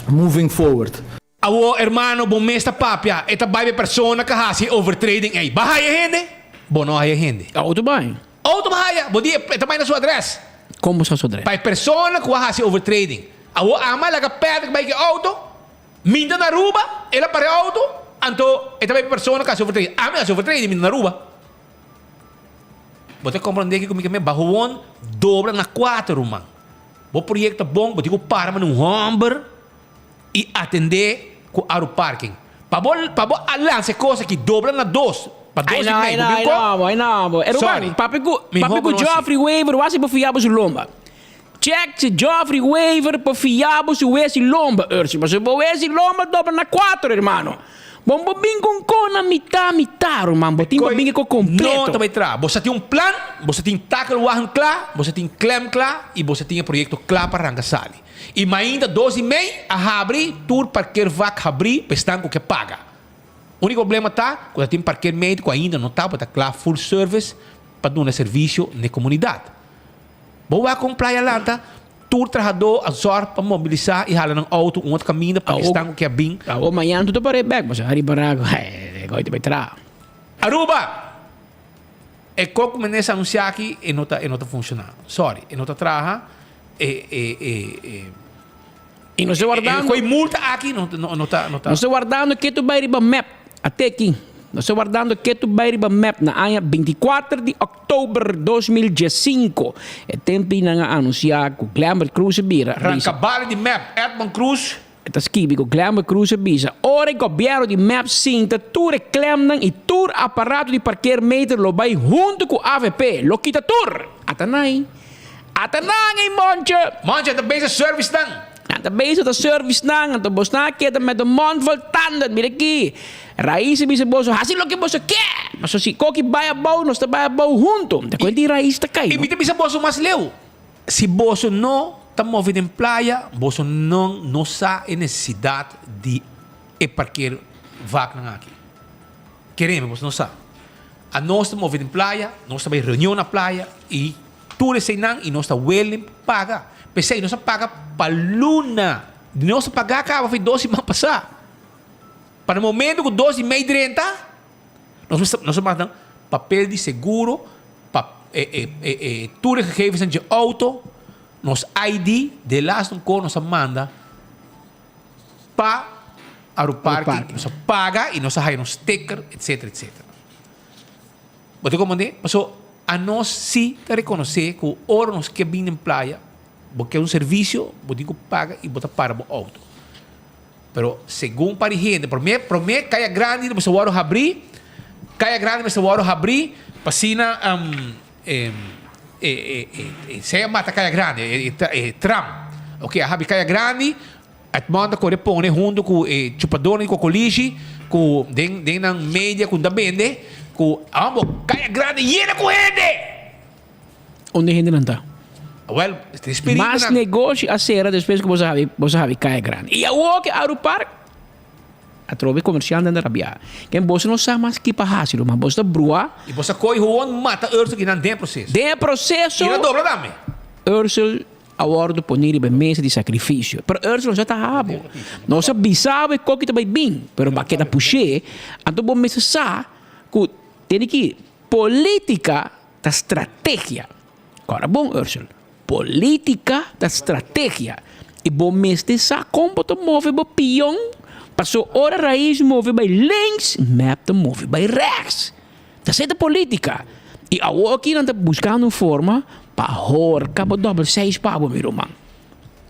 moving forward. Awor, hermano, bo mes ta papia, e ta bai pa e persona ku a hasi e overtreding ei. Bo a haya hende? Bo no a haya hende. Auto bai. Auto bo haya, bo di e ta bai na su adres. Kon bo sa su adres? Pa e persona ku a hasi overtreding. Awor ama laga Patrick bai ku e auto, mi ta na Aruba, el a para e auto, anto e ta bai pa e persona ku a hasi overtreding. Ami a hasi overtreding, mi ta na Aruba. Bo ta komprondé kiko mi ke men? Bahowon dobla na kuater, ruman. Bo proyekto ta bon, bo tin ku para manda un hòmber i atendé ku Aruparking. Pa bo pa bo a lansa e kos aki dobla na dos, pa dos Ai i no, mei, ai bo no, bin ai ko? no, ai no, bo. E ruman, Sorry. papia ku Mi papia hopi ku no si. Geoffrey Wever wasi por fia bo su lomba. Check si Geoffrey Wever por fia bo su wesi lomba, Ursi. Pasobra bo wesi lomba dobla na kuater, hermano. Bo bo bin ku un ko na mitá mitá, ruman. Bo tin pa Koi bin e ko no kompleto. ta bai traha. Bo sa tin un plan, bo sa tin takelwagen kla, bo sa tin klem kla i bo sa tin e proyekto kla pa ranka sali. I mainta dos i mei a habri tur parkeervak habri pa esnan ku ke paga. Uniko problema ta ku ta tin parkeermeter ku ainda no tabata kla full service pa duna servisio n'e komunidat. Bo wak kon Playa Lanta tur trahadó a zòrg pa mobilisá i hala nan outo un otro kaminda pa esnan ku ke a bin. Awo mañana tur ta par'é bèk pasobra riba raku e gooi ta bai traha. Aruba! E kok ku minister a anunsiá aki e no ta e no ta funshoná. Sorry, e no ta traha. E e e e I nos ta wardando. E koi multa aki no no no ta no ta. Nos ta wardando ke tu bai riba map. A teki. Nos ta wardando ketu bai riba mep na aña bintikuater di òktober 2015. E tempu ei nan a anunsiá ku Glenbert Croes a bira Ranka bali di mep, Edmond Croes. E ta skibi ku Glenbert Croes a bisa, Ora e gobièrnu di mep sinta tur e klemnan i tur aparato di parkeermeter lo bai huntu ku avp, lo kita tur! Ata nan! Ata nan ei Monche! Monche ta bezig service nan. Nan ta bezig ta service nan, anto bosnan a keda met un mond vol tanden. Mira aki, Rais a bisa boso, hasi loke boso ke! Paso si koki bai abou, nos ta bai abou hunto. Ta kuenta di Rais ta kai, I no? mi ta bisa boso mas leu, si boso no ta move den playa, boso no no sa e nesesidat di e parker vaknan aki. Kereme, boso no sa. Anos ta move den playa, nos ta bai reunion na playa i tur eseinan i nos ta willing pa paga. P'esei nos a paga pa luna. Nos a paga kaba for dos siman pasá. Pa na momento ku dos i mei drenta, nos mester nos a manda papel di seguro, pa e e e e tur e gegevensnan dje outo, nos ID, de laatste un kos nos a manda pa Aruparking, nos a paga y nos a haya nos sticker, etcetera, etcetera. Bo ta comprende? Paso anos si ta reconoce cu ora nos ke bini den playa, bo ke un servicio, bo tin cu paga y bo ta para bo auto. Pero segun par di hende, prome, prome Caya Grandi mester worde habri, Caya Grandi mester worde habri pa asina e, e, e, sea mata Caya Grandi, e, e tram. Ok, a habri Caya Grandi, Edmond a kore pone huntu ku e chupadornan di kokolishi ku den den nan media ku ta bende ku amo kaya grandi yena ku hende! Unda e hendenan ta? Awel, e spiritunan. Mas negoshi a sera despues ku boso a habi boso a habi kaya grandi. I awor ke Aru Park atrobe komershantenan ta rabiá. Ken boso no sa mas ki pa hasi ruman. Boso ta bruá. I boso a kohe howon mata Ursel kinan den e proseso. Den e proseso. I nan dobla tambe. Ursel A wòrdu poní riba e mesa di sakrifisio. Pero Ursula no sa ta habo. Nos a bisa bo e koki ta bai bin, pero bo a keda push'é. Anto bo mester sa ku tene ki polítika ta strategia. Kòrda bon, Ursula, polítika ta strategia. I bo mester sa kon bo ta move bo pion, pasobra ora Rais move bai links, mep ta move bai rèks. Ta seta politica. Y awor aki nan ta buscando un forma pa horca bo dobbel seis pa bo, mi ruman.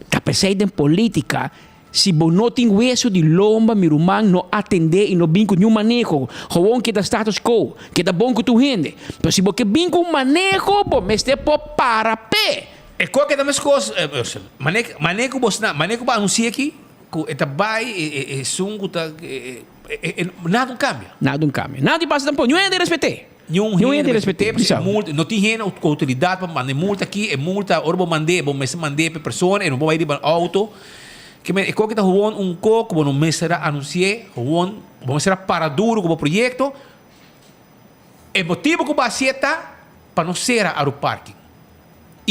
Ta pesey den politica, si bo no tin hueso di lomba, mi ruman, no atende y no bin cu niun maneho. Gewoon keda status quo, keda bon cu tur hende. Pero si bo ke bin cu un maneho, bo mester por para p'e. E koe keda meskos, Ursel. Mane, mane ku bosnan, mane ku bo anunsia aki, ku e ta bai, e, e, esun ku ta, e, e, e, nada un kambia. Nada un kambia. Nada di pasa tampoco. Niun hende respet'é. Niun Niun hende hende respet'é, respet'é, pasobra bisa. e multa, no tin hende ku outoridat pa manda e multa aki, e multa ora bo mand'é, bo mester mand'é pa e persona, e no por bai riba outo. Ke men, e koki ta gewoon un ko ku bo no mester a anunsi'é, gewoon bo mester a para duro ku bo proyekto. E motibu ku bo hasié ta pa no sera Aruparking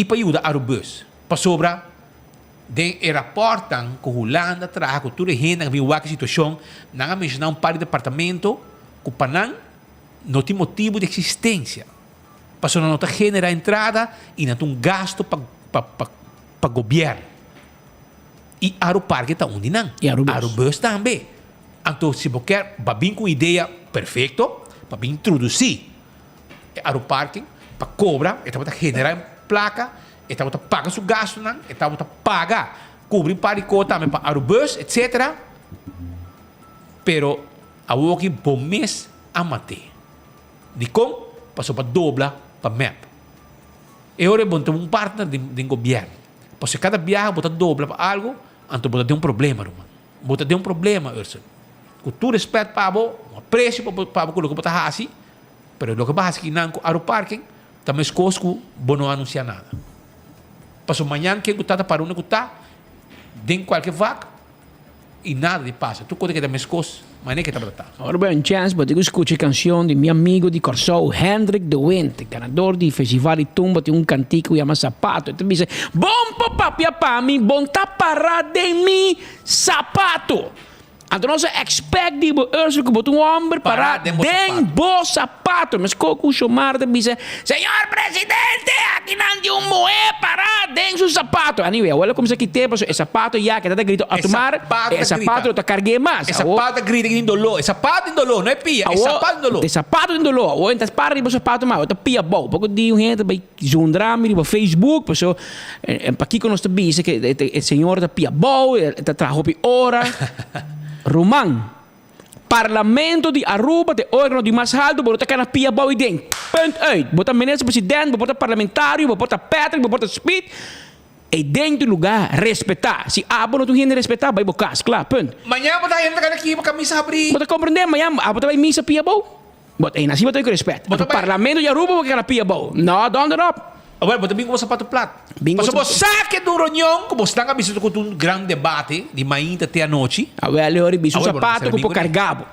i pa yuda Arubus, pasobra Den e rapòrtnan ku Hulanda traha ku tur e hendenan ku bin wak e situashon, nan a menshoná un par di departamento ku pa nan no tin motibu di eksistensia, pasobra nan no ta generá entrada i nan ta un gasto pa pa pa pa gobièrnu. I Aruparke ta un di nan. I Arubus. Arubus tambe. Anto si bo kier ba bin ku un idea perfekto pa bin introdusí e Aruparking pa kobra, e tabata generá plaka. E tabata paga su gastunan, e tabata paga kubri un par di kos tambe pa Arubus, etcetera. Pero awoki bo mes a mat'é. Dikon? Pasobra pa dobla pa mep. E ora bo no ta un partner den den gobièrnu. Pasobra kada biaha bo ta dobla pa algu, anto bo ta den un problema, ruman. Bo ta den un problema, Ursel. Ku tur respèt pa bo, un apresio pa bo pa bo ku loke bo ta hasi, pero loke bo a hasi kinan ku Aruparking, Ta meskos ku bo no anunsiá nada. Pasobra mañan ken ku ta ta para unda ku ta, den kualke vak, i nada di pasa. Tur kos ta keda meskos manera ke tabata ta. Ora bo un chèns bo tin ku skucha e kanshon di mi amigo di Kòrsou, Hendrik de Windt, ganador di Festival di Tumba, tin un kantika ku yama Sapato. E ta bisa, Bon por papia pa mi, bon ta para den mi sapato. Anto nos a expect di bo Ursel ku bo ta un homber pará den bo sapato. Meskos ku Shomar ta bisa, Señor Presidente, aki nan tin un muhé pará den su sapato. Anyway, awor el a kuminsá kit'é pasobra e sapato ya ke ta ta grita Otmar, e sapato no ta karg'é mas. E sapato ta grita ki tin doló. E sapato tin doló, no e pia, e sapato tin doló. E sapato tin doló. Awor e ta para riba sapato mas, awor ta pia abou. Poko di un hende ta bai zundra mi riba Facebook, pasobra Pakiko nos ta bisa ke e señor ta pia bou, e ta traha hopi ora? Ruman, Parlamento di Aruba ta e organo di mas haltu, bo no ta kana pia bou ei den. Punt uit. Bo ta minister president, bo por ta parlamentario, bo por ta Patrick, bo por ta Speed, ei den ta un lugar respetá. Si abo no ta un hende respetá, bai bo kas. Kla, punt. Mañana bo ta hende ta kana ki bo kamisa habrí. Bo ta komprendé? Mañana abo ta bai misa pia bou? Bo ta hende así bo ta ku respet. Bo ta Anto Parlamento di Aruba bo ke kana pia bou. No, donder op. Awel, bo ta bin ku bo sapato plat. Bin ku bo Pasobra bo sa ke ta un reunion ku bo stan a bisa ku ta un gran debate di mainta te anochi. Awel, e ora bisa un Awel, bo no sapato mester ku bin por ku ne. karga bo.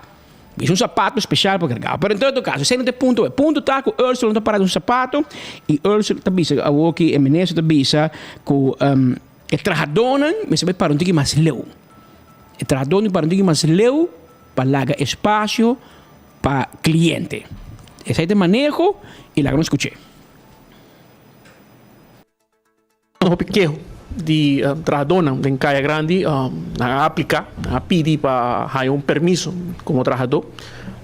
Bisa un sapato spesial pa karga bo. Pero en todo kaso, esei no ta e punto. E punto ta ku Ursula no ta para di un sapato i Ursula ta bisa awor ki e minister ta bisa ku e trahadónan mester bai para un tiki mas leu. E trahadónan para un tiki mas leu pa laga espasio pa cliente. Esei ta e maneho y laga nos scuch'é. Hopi keho di trahadónan den Kaya Grandi nan a apliká, nan a pidi pa haña un permiso komo trahadó,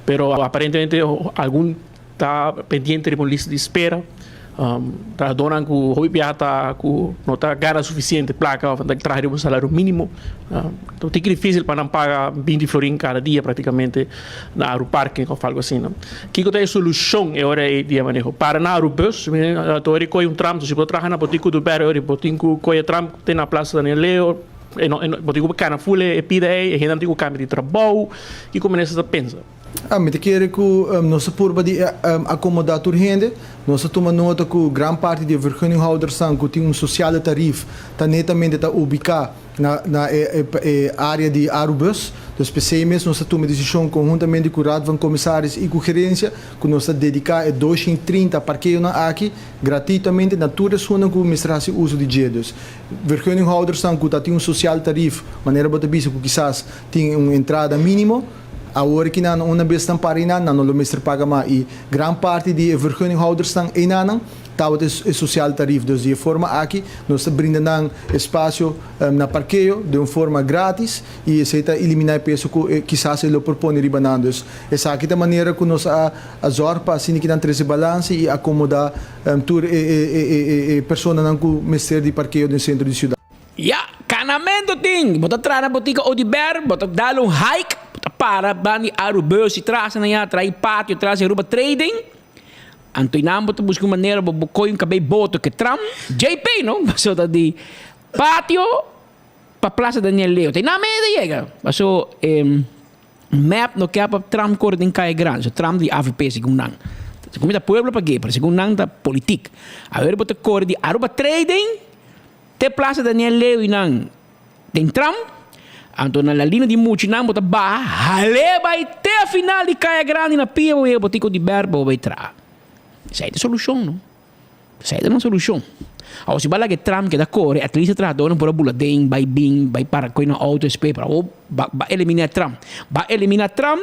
pero aparentemente algun ta pendiente riba un lista di spera. Trahadónan ku hopi biaha ta ku no ta gana sufisiente plaka òf nan ta traha riba un salario mínimo. Ta un tiki difísil pa nan paga binti florin kada dia práktikamente na Aruparking òf algu asina. Kiko ta e solushon e ora ei di e maneho? Para na Arubus, ta ora kohe un tram, si bo traha na Botin ku Duber e ora bo tin ku kohe e tram te na Plaza Daniel Leo, bo tin ku kana ful e pida ei, e hendenan tin ku kambia di trabou. Kiko minister ta pensa? Mi ta kere ku nos ta purba di akomodá tur hende. Nos ta tuma nota ku gran parti di e vergunninghoudersnan ku tin un sosiale tarif ta netamente ta ubiká na na e e área di Arubus. Dus p'esei mes nos ta tuma e desishon konhuntamente ku Raad van Commissaris i ku gerensia ku nos ta dediká e 230 parkeonan aki gratuitamente na tur esunnan ku mester hasi uso di dje. Dus vergunninghoudersnan ku ta tin un sosial tarif manera bo ta bisa ku kisas tin un entrada mínimo, Awor ki nan una bes nan para einan, nan no lo mester paga mas i gran parti di e vergunninghouders-nan einanan tabata e sociaal tarief. Dus di e forma aki nos ta brinda nan espacio na parkeo den un forma gratis i esei ta elimina e peso ku kisas e lo por pone riba nan. Dus esaki ta manera ku nos a zorg pa asina ki nan trese balanse i akomoda tur e personanan ku mester di parkeo den sentro di siudat. Ya, kanamento tin! Bo ta traha na botika Odiber, bo ta dal un hike, bo ta para banda di Arubus y tras nan ya, tras e patio, tras e Aruba Trading. Anto einan bo ta buska un manera bo bo koy un kabei boto ke tram, JP no, paso ta di patio pa Plaza Daniel Leo. Ta einan mei ta yega, paso e mep no ke pa tram kore den Kaya Grandi, so tram di avp segun nan. Segun mi ta pueblo pag'e, pero segun nan ta politik. Awer bo ta kore di Aruba Trading. Te Plaza Daniel Lewi-nan den tram, anto na la lina di muchinan bo ta baha hal'é bai te a final di Kaya Grandi na pia bo yega botico di ber bo bai traha. Esei ta solushon no. Esei ta nan solushon. Awor si bo a laga e tram keda kore at least e trahadornan por a bula den bai bin bai para koe nan auto espe pero awor ba ba eliminá e tram. Ba eliminá tram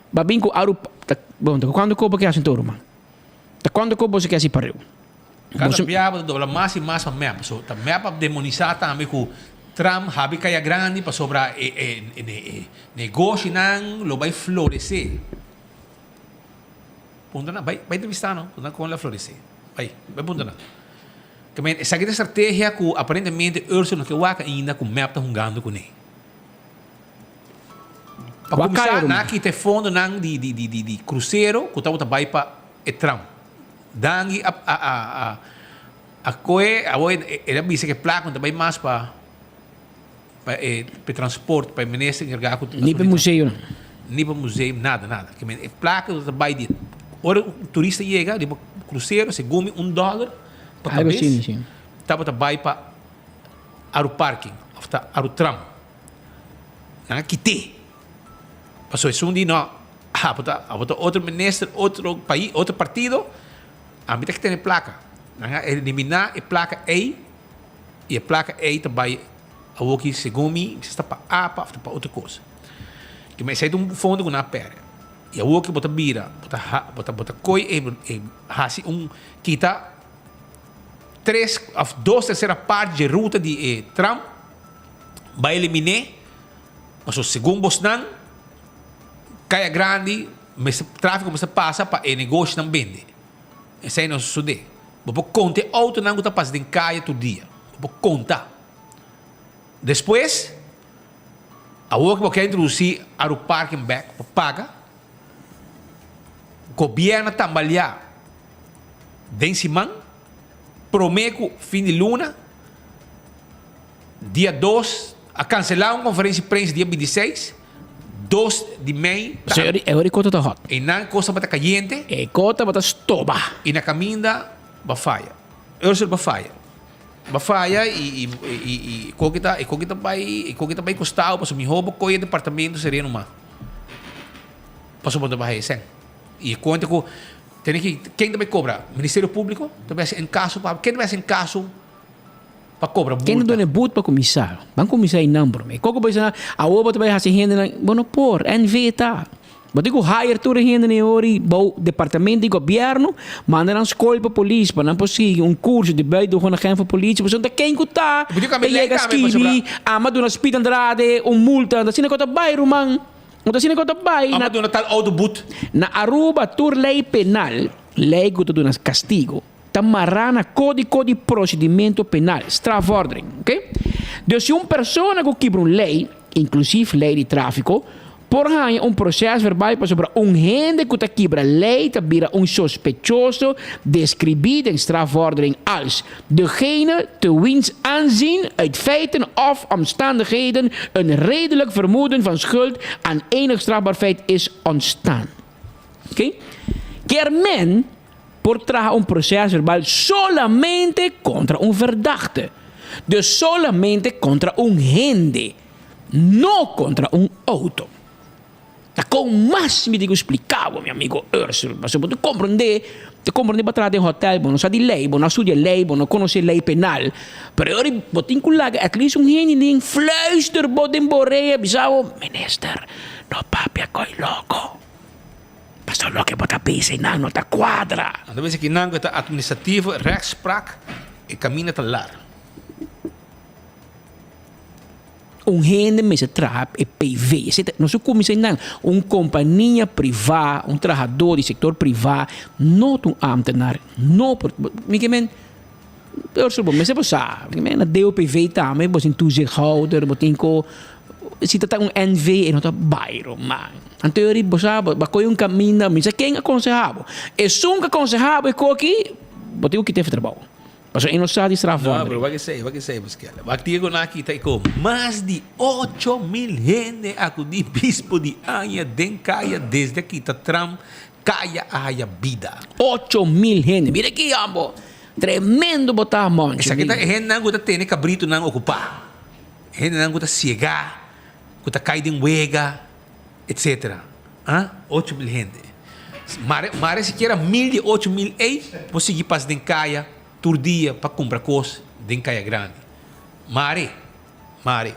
ba bin ku aru ta bon ta kuantu kopo ke hasi anto ruman? Ta kuantu kopo boso ke hasi pareu? Kada biaha bo ta dobla mas i mas pa mep. So ta mep a demonisá tambe ku Trump habi kaya grandi pasobra e e negoshinan lo bai floresé. Punta nan, bai bai entrevistá nan, punta nan kon lo a floresé. Bai, bai punta nan. Ke men esaki ta e strategia ku aparentemente Ursula no ke wak ainda ku mep ta hungando kuné. Pa kuminsá nan a kita e fondonan di di di di krusero ku tabata bai pa e tram. Dangui a a a a a koe awor el a bisa ke plaka no ta bai mas pa pa e pa e transport pa e minister enkargá ku Ni pa e museo nan. Ni pa museo nada nada ke men e plaka no ta bai di ora un turista yega riba krusero segun mi un dòler pa Algo kabes asina si. tabata bai pa Aruparking òf ta Arutram nan a kit'é. Pasobra esun di no, abo ta abo ta otro minister, otro pais, otro partido, ami ta tene placa. Nan a elimina e placa ey y e placa ey ta bay awoki segun mi, kisas ta pa apa of ta pa otro cos. Ke men esei ta un fondo ku nan a pèrdè. I awor ke bo ta bira, bo ta ha, bo ta bo ta koi e e hasi un kita tres òf dos tersera parti dje ruta di e tram, bai eliminé, pasobra segun bosnan Kaya Grandi mester tráfiko mester pasa pa e negoshinan bende. Esei no sosodé. Bo por konta e outonan ku ta pasa den kaya tur dia. Bo por konta. Despues, awor ku bo kier introdusí Aruparking bèk, bo paga. Gobièrnu a tambaliá den siman, promé ku fin di luna, dia dos, a kanselá un konferensia di prensa dia bintiseis, dos di mei ta. E ora e kota ta hòt. Einan kos tabata kayente. E kos tabata stoba. I na kaminda bo faya. Ursel bo faya. Bo faya i i i koki ta e koki ta bai e koki ta bai kostao pasobra mihó bo kohe e departamento sereno mas pasobra bo ta bai haya sèn. I e konta ku tene ki ken ta bai kobra? Ministerio Públiko ta bai hasi en kaso pa ken ta bai hasi en kaso pa kobra Ken ta multa? duna e but pa kuminsá? Ban kuminsá einan promé. Koko bo bisa awor bo ta bai hasi hendenan bo no por NV ta. Bo tin ku hire tur e hendenan e ora bou departamento di gobièrnu, manda nan skol pa polis pa nan por sigui un kurso di buitengewoon agent van politie, pasobra ta ken ku ta Bo tin ku ta kambia lei yega tambe pasobra. skibi, ama duna Speed Andrade un multa, ta asina ku ta bai ruman, no ta asina ku ta bai. Ama duna tal outo but. Na Aruba tur lei penal, lei ku ta duna kastigo, ta mará na kódigo di prosedimento penal, strafvordering, oke. Dus si un persona ku kibra un lei, inklusief lei di tráfiko, Por haña un proces verbal pasobra un hende cu ta kibra ley ta bira un sospechoso describi den strafvordering als degene te wiens aanzien uit feiten of omstandigheden een redelijk vermoeden van schuld aan enig strafbaar feit is ontstaan. Oké? Kier men por traha un proces verbal solamente contra un verdachte. Dus solamente contra un hende. No kontra un outo. Ta kon mas mi tin ku splika bo, mi amigo Ursel, pasobra bo ta komprondé, ta komprondé bo a traha den hòtèl, bo no sa di lei, bo no a studia lei, bo no konosé lei penal, pero e ora bo tin ku laga at least un hende den fluister bo den bo orea bisa bo, Minister, no papia koi loko, pasobra loke bo ta bisa einan no ta kuadra. Anto bisa kinan ku e ta administrativo rechtspraak e kaminda ta lar. Un hende mester traha e PV. Esei ta, nos a kuminsá einan. Un kompania privá, un trahadó di sektor privá no ta un ámtenar. No por, mi ke men, Ursel bo mester por sa, mi ke men na DOPV tambe bo tin toezichthouder, bo tin ku, si ta ta un NV e no ta bai ruman. Anto yori bo sa bo a kohe un kaminda, mi sa ken a konsehá bo. Esun ku a konsehá bo e koki, bo tin ku kita e trabou. Pasobra e no sa di strafvordering. No, pero wak esei, wak esei, Pascal. Wak dia ku nan a kita i ku mas di 8000 hende akudí bispo di aña den kaya desde a kita tram kaya a haya bida. 8000 hende. Mira ki ambo. Tremendo bo ta, Monchi. Esaki ta e hendenan ku ta tene kabritunan okupá. E hendenan ku ta siegá, ku ta kai den wega. Etcetera. Ah, 8000 hende. Mare, mare sikiera mil di 8000 ei por sigui pasa den kaya tur dia pa kumpra kos den Kaya Grandi. Mare, mare.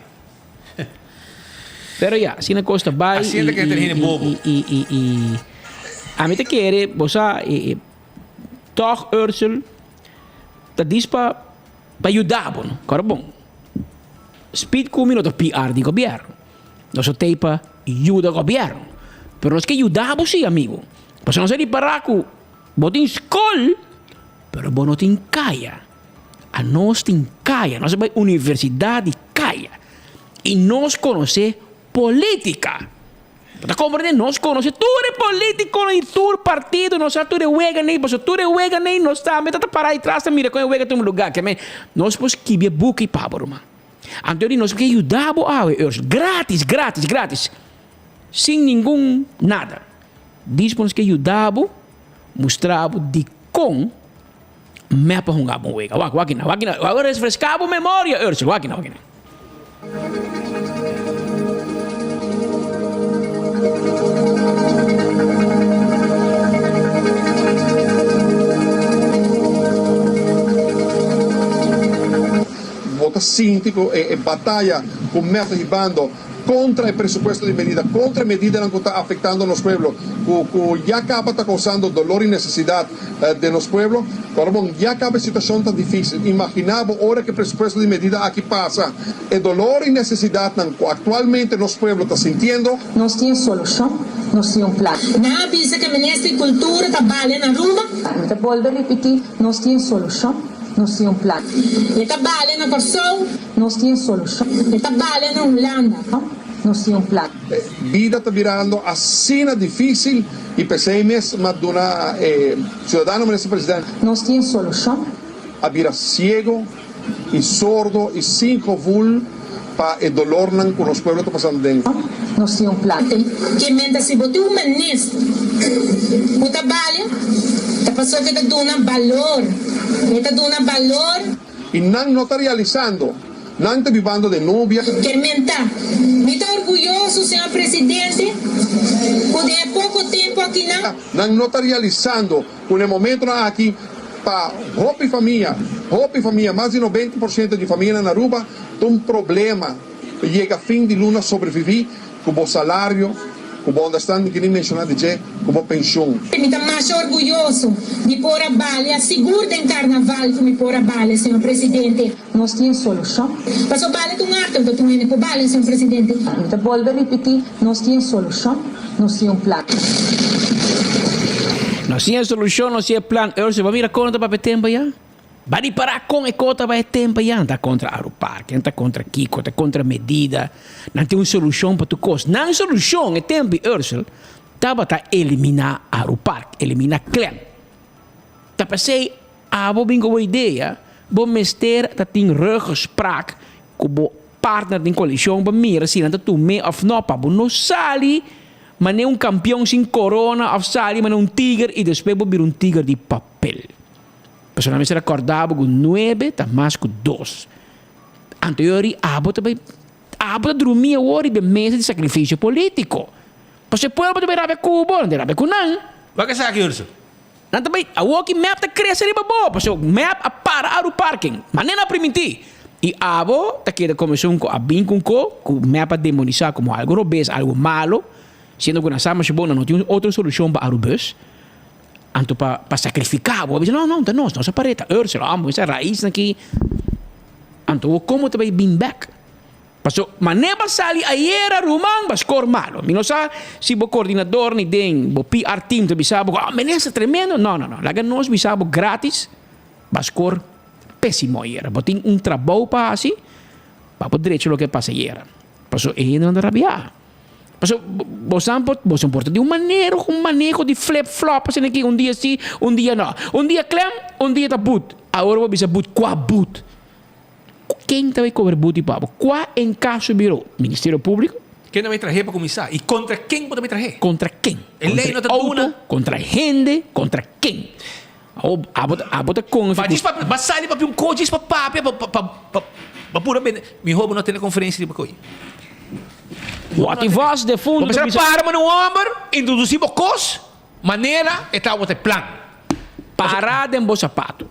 Pero ya, asina kos ta bai Asina ta kere tene hende bobo. i, i, i, i ami ta kere, bo sa, i, i, tòg Ursel ta dis pa, pa yuda bo, no? Kòrda bon, Speed ku mi no ta PR di gobièrnu. Nos a tei pa yuda gobièrnu. Pero nos ke yuda bo si, amigu. Pasobra nos a ripará ku bo tin skol, pero bo no tin kaya. Anos tin kaya. Nos a bai universidat di kaya. I nos konosé polítika. Bo ta komprendé? Nos konosé tur e polítikonan di tur partido. Nos sa tur e weganan ei, pasobra tur e weganan ei nos tambe ta ta pará ei tras ta mira kon e wega tuma lugá. Ke men, nos por skibi e buki pa bo, ruman. Anto di nos ke yuda bo awe Urs, gratis, gratis, gratis, sin ningun nada. Dis bo nos ke yuda bo, mustra bo dikon mep a hunga bon wega. Wak, wak kina, wak kina, wak refreska bo memoria Urs, wak kina, wak kina. Bo ta sinti ku e bataya ku mep ta hibando kontra e presupuesto di medida, kontra e medidanan ku ta afektando nos pueblo, ku ku ya kaba ta kousando dolor i nesesidat den nos pueblo. Ora bon, ya kaba e situashon ta difísil. Imaginá bo ora ku e presupuesto di medida aki pasa, e dolor i nesesidatnan ku aktualmente nos pueblo ta sintiendo. Nos tin e solushon, nos tin un plan. Nan a bisa ku e minister di Kultura ta balia na Aruba. Mi ta bolbe ripití, nos tin e solushon, nos tin un plan. E ta balia na Kòrsou. Nos tin e solushon. E ta balia na Hulanda. Nos tin un plan. Bida ta birando asina difísil i p'esei mes m'a duna e siudadano, Minister President. Nos tin e solushon. A bira siego i sordo i sin gevoel pa e dolornan ku nos pueblo ta pasando den. Nos tin un plan. Ke menta si bo tin un minister ku ta balia, ta pasobra e ta duna balor. E ta duna balor. I nan no ta realisando. Nan ta bibando den nubia. Ker menta, Mi ta orguyoso, señor presidente, ku den e poko tempu akinan. Nan no ta realisando ku na e momentonan aki pa hopi famia, hopi famia, mas di 90% di famianan na Aruba, ta un problema pa yega fin di luna sobrevivi ku bo salario, ku bo onderstand, mi kini menshoná di dje, ku bo penshun. Mi ta masha orguyoso di por a balia, sigur den karnaval ku mi por a balia, señor presidente. Nos tin e solushon. Paso balia ta un arte, no ta tur hende por balia, señor presidente. Mi ta bolbe ripití, nos tin e solushon, nos tin un plan. Nos tin e solushon, nos tin e plan. Eurso, bo a mira kon ta papia tempu ya? Ba ripará kon e kos ta bai e tempu ya. Nan ta kontra Arupark, nan ta kontra kiko, ta kontra medida. Nan tin un solushon pa tur kos. Nan solushon e tempu di Ursel tabata eliminá Arupark, eliminá Klem. Ta p'esei abo bin ku bo idea, bo mester ta tin ruggespraak ku bo partner den koalishon pa mira si nan ta tum'é òf no pa bo no sali manera un kampion sin korona òf sali manera un tiger i despues bo bira un tiger di papel. Pasobra nan mester a kòrda bo ku nuebe ta mas ku dos. Anto yori abo ta bai, abo ta drumi awor riba e mesa di sakrifisio polítiko. Pasobra e pueblo ta bai rabia ku bo, nan ta rabia ku nan. Wak esaki, Ursel. Nan ta bai, awor ki mep ta krese riba bo, pasobra mep a para aru parking, manera nan a primintí. I abo ta keda komo esun ku a bin ku un ko ku mep a demonisá komo algu robes, algu malo, siendo ku nan sa masha bon nan no tin un otro solushon pa aru bus. Anto pa pa sacrifica bo a bisa no no ta nos nos a pare ta Ursel amo esa raisnan aki anto bo como ta bay bin bek paso mane ba sali ayera ruman ba score malo mi no sa si bo coordinador ni den bo PR team ta bisa bo oh minister tremendo no no no laga nos bisa bo gratis ba score pesimo ayera bo tin un trabou pa haci pa bo drecha loke a pasa ayera paso e hendenan ta rabia. Pasobra bosan por, boso por ta di un manera un maneho di flip flop asina aki, un dia si, un dia no. Un dia klem, un dia ta but. Awor bo bisa but, kua but? Ken ta bai kobra but di pa bo? Kua enkaso biro? Ministerio Públiko? Ken ta bai trah'é pa kuminsá? I kontra ken bo ta bai trah'é? Kontra ken? E lei no ta duna. Kontra hende, kontra ken? Abo, abo, abo ta konfia Ba djis pa, ba sali papia un kos djis pa papia pa, pa, pa, pa pura bende. Mihó bo no tene konferensia riba koe. Wat i vos defunto Bo ta mester bisa. para mane un hòmber, introdusí bo kos, manera e tabata e plan. Para den bo sapato.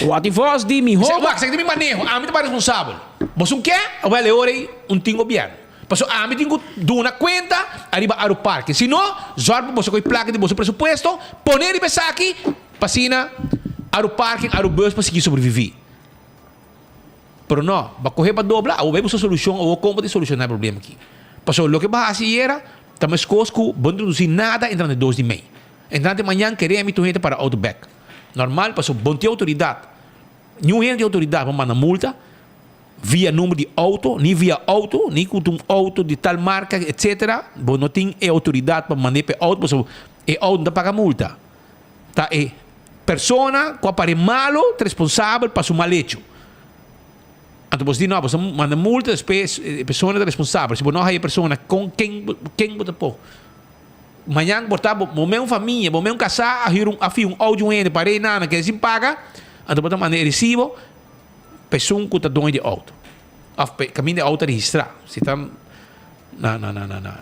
Wat i vos di mihó bo. Wak, esaki ta mi maneho, ami ta bai responsabel. Boso un ke? Awel e ora ei un tin gobièrnu. Pasobra ami tin ku duna kuenta ariba Aruparke. Si no, zòrg pa boso kohe plaka di boso presupuesto, pone riba esaki pa asina Aruparke en Arubus por sigui sobreviví. Pero no, bo a kohe pa dobla, awor bai buska solushon, awor kon bo ta solushoná e problema aki. Pasobra loke bo a hasi ayera ta meskos ku bo no introdusí nada entrante 2 di mei. Entrante mañan kere mi tur hende para outo bèk. Normal, pasobra bo no tin outoridat. Niun hende tin outoridat pa manda multa. Via number di auto, ni via auto, ni ku ta un auto di tal marka, etcetera, bo no tin e outoridat pa mand'é pa e auto pasobra e auto no ta paga multa. Ta e persona ku a pare malo ta responsabel pa su mal hecho. Anto bo di no, bo ta manda multa despues e persona ta responsabel. Si bo no haya e persona kon ken ken bo ta por? Mañan por ta bo bo un famia, bo un kasá a hür un a fia un auto di un hende pa rei nana keda sin paga, anto bo ta manda e resibo. Pa esun ku ta doño di outo òf pa e kaminda e outo a registrá. Si ta na na na na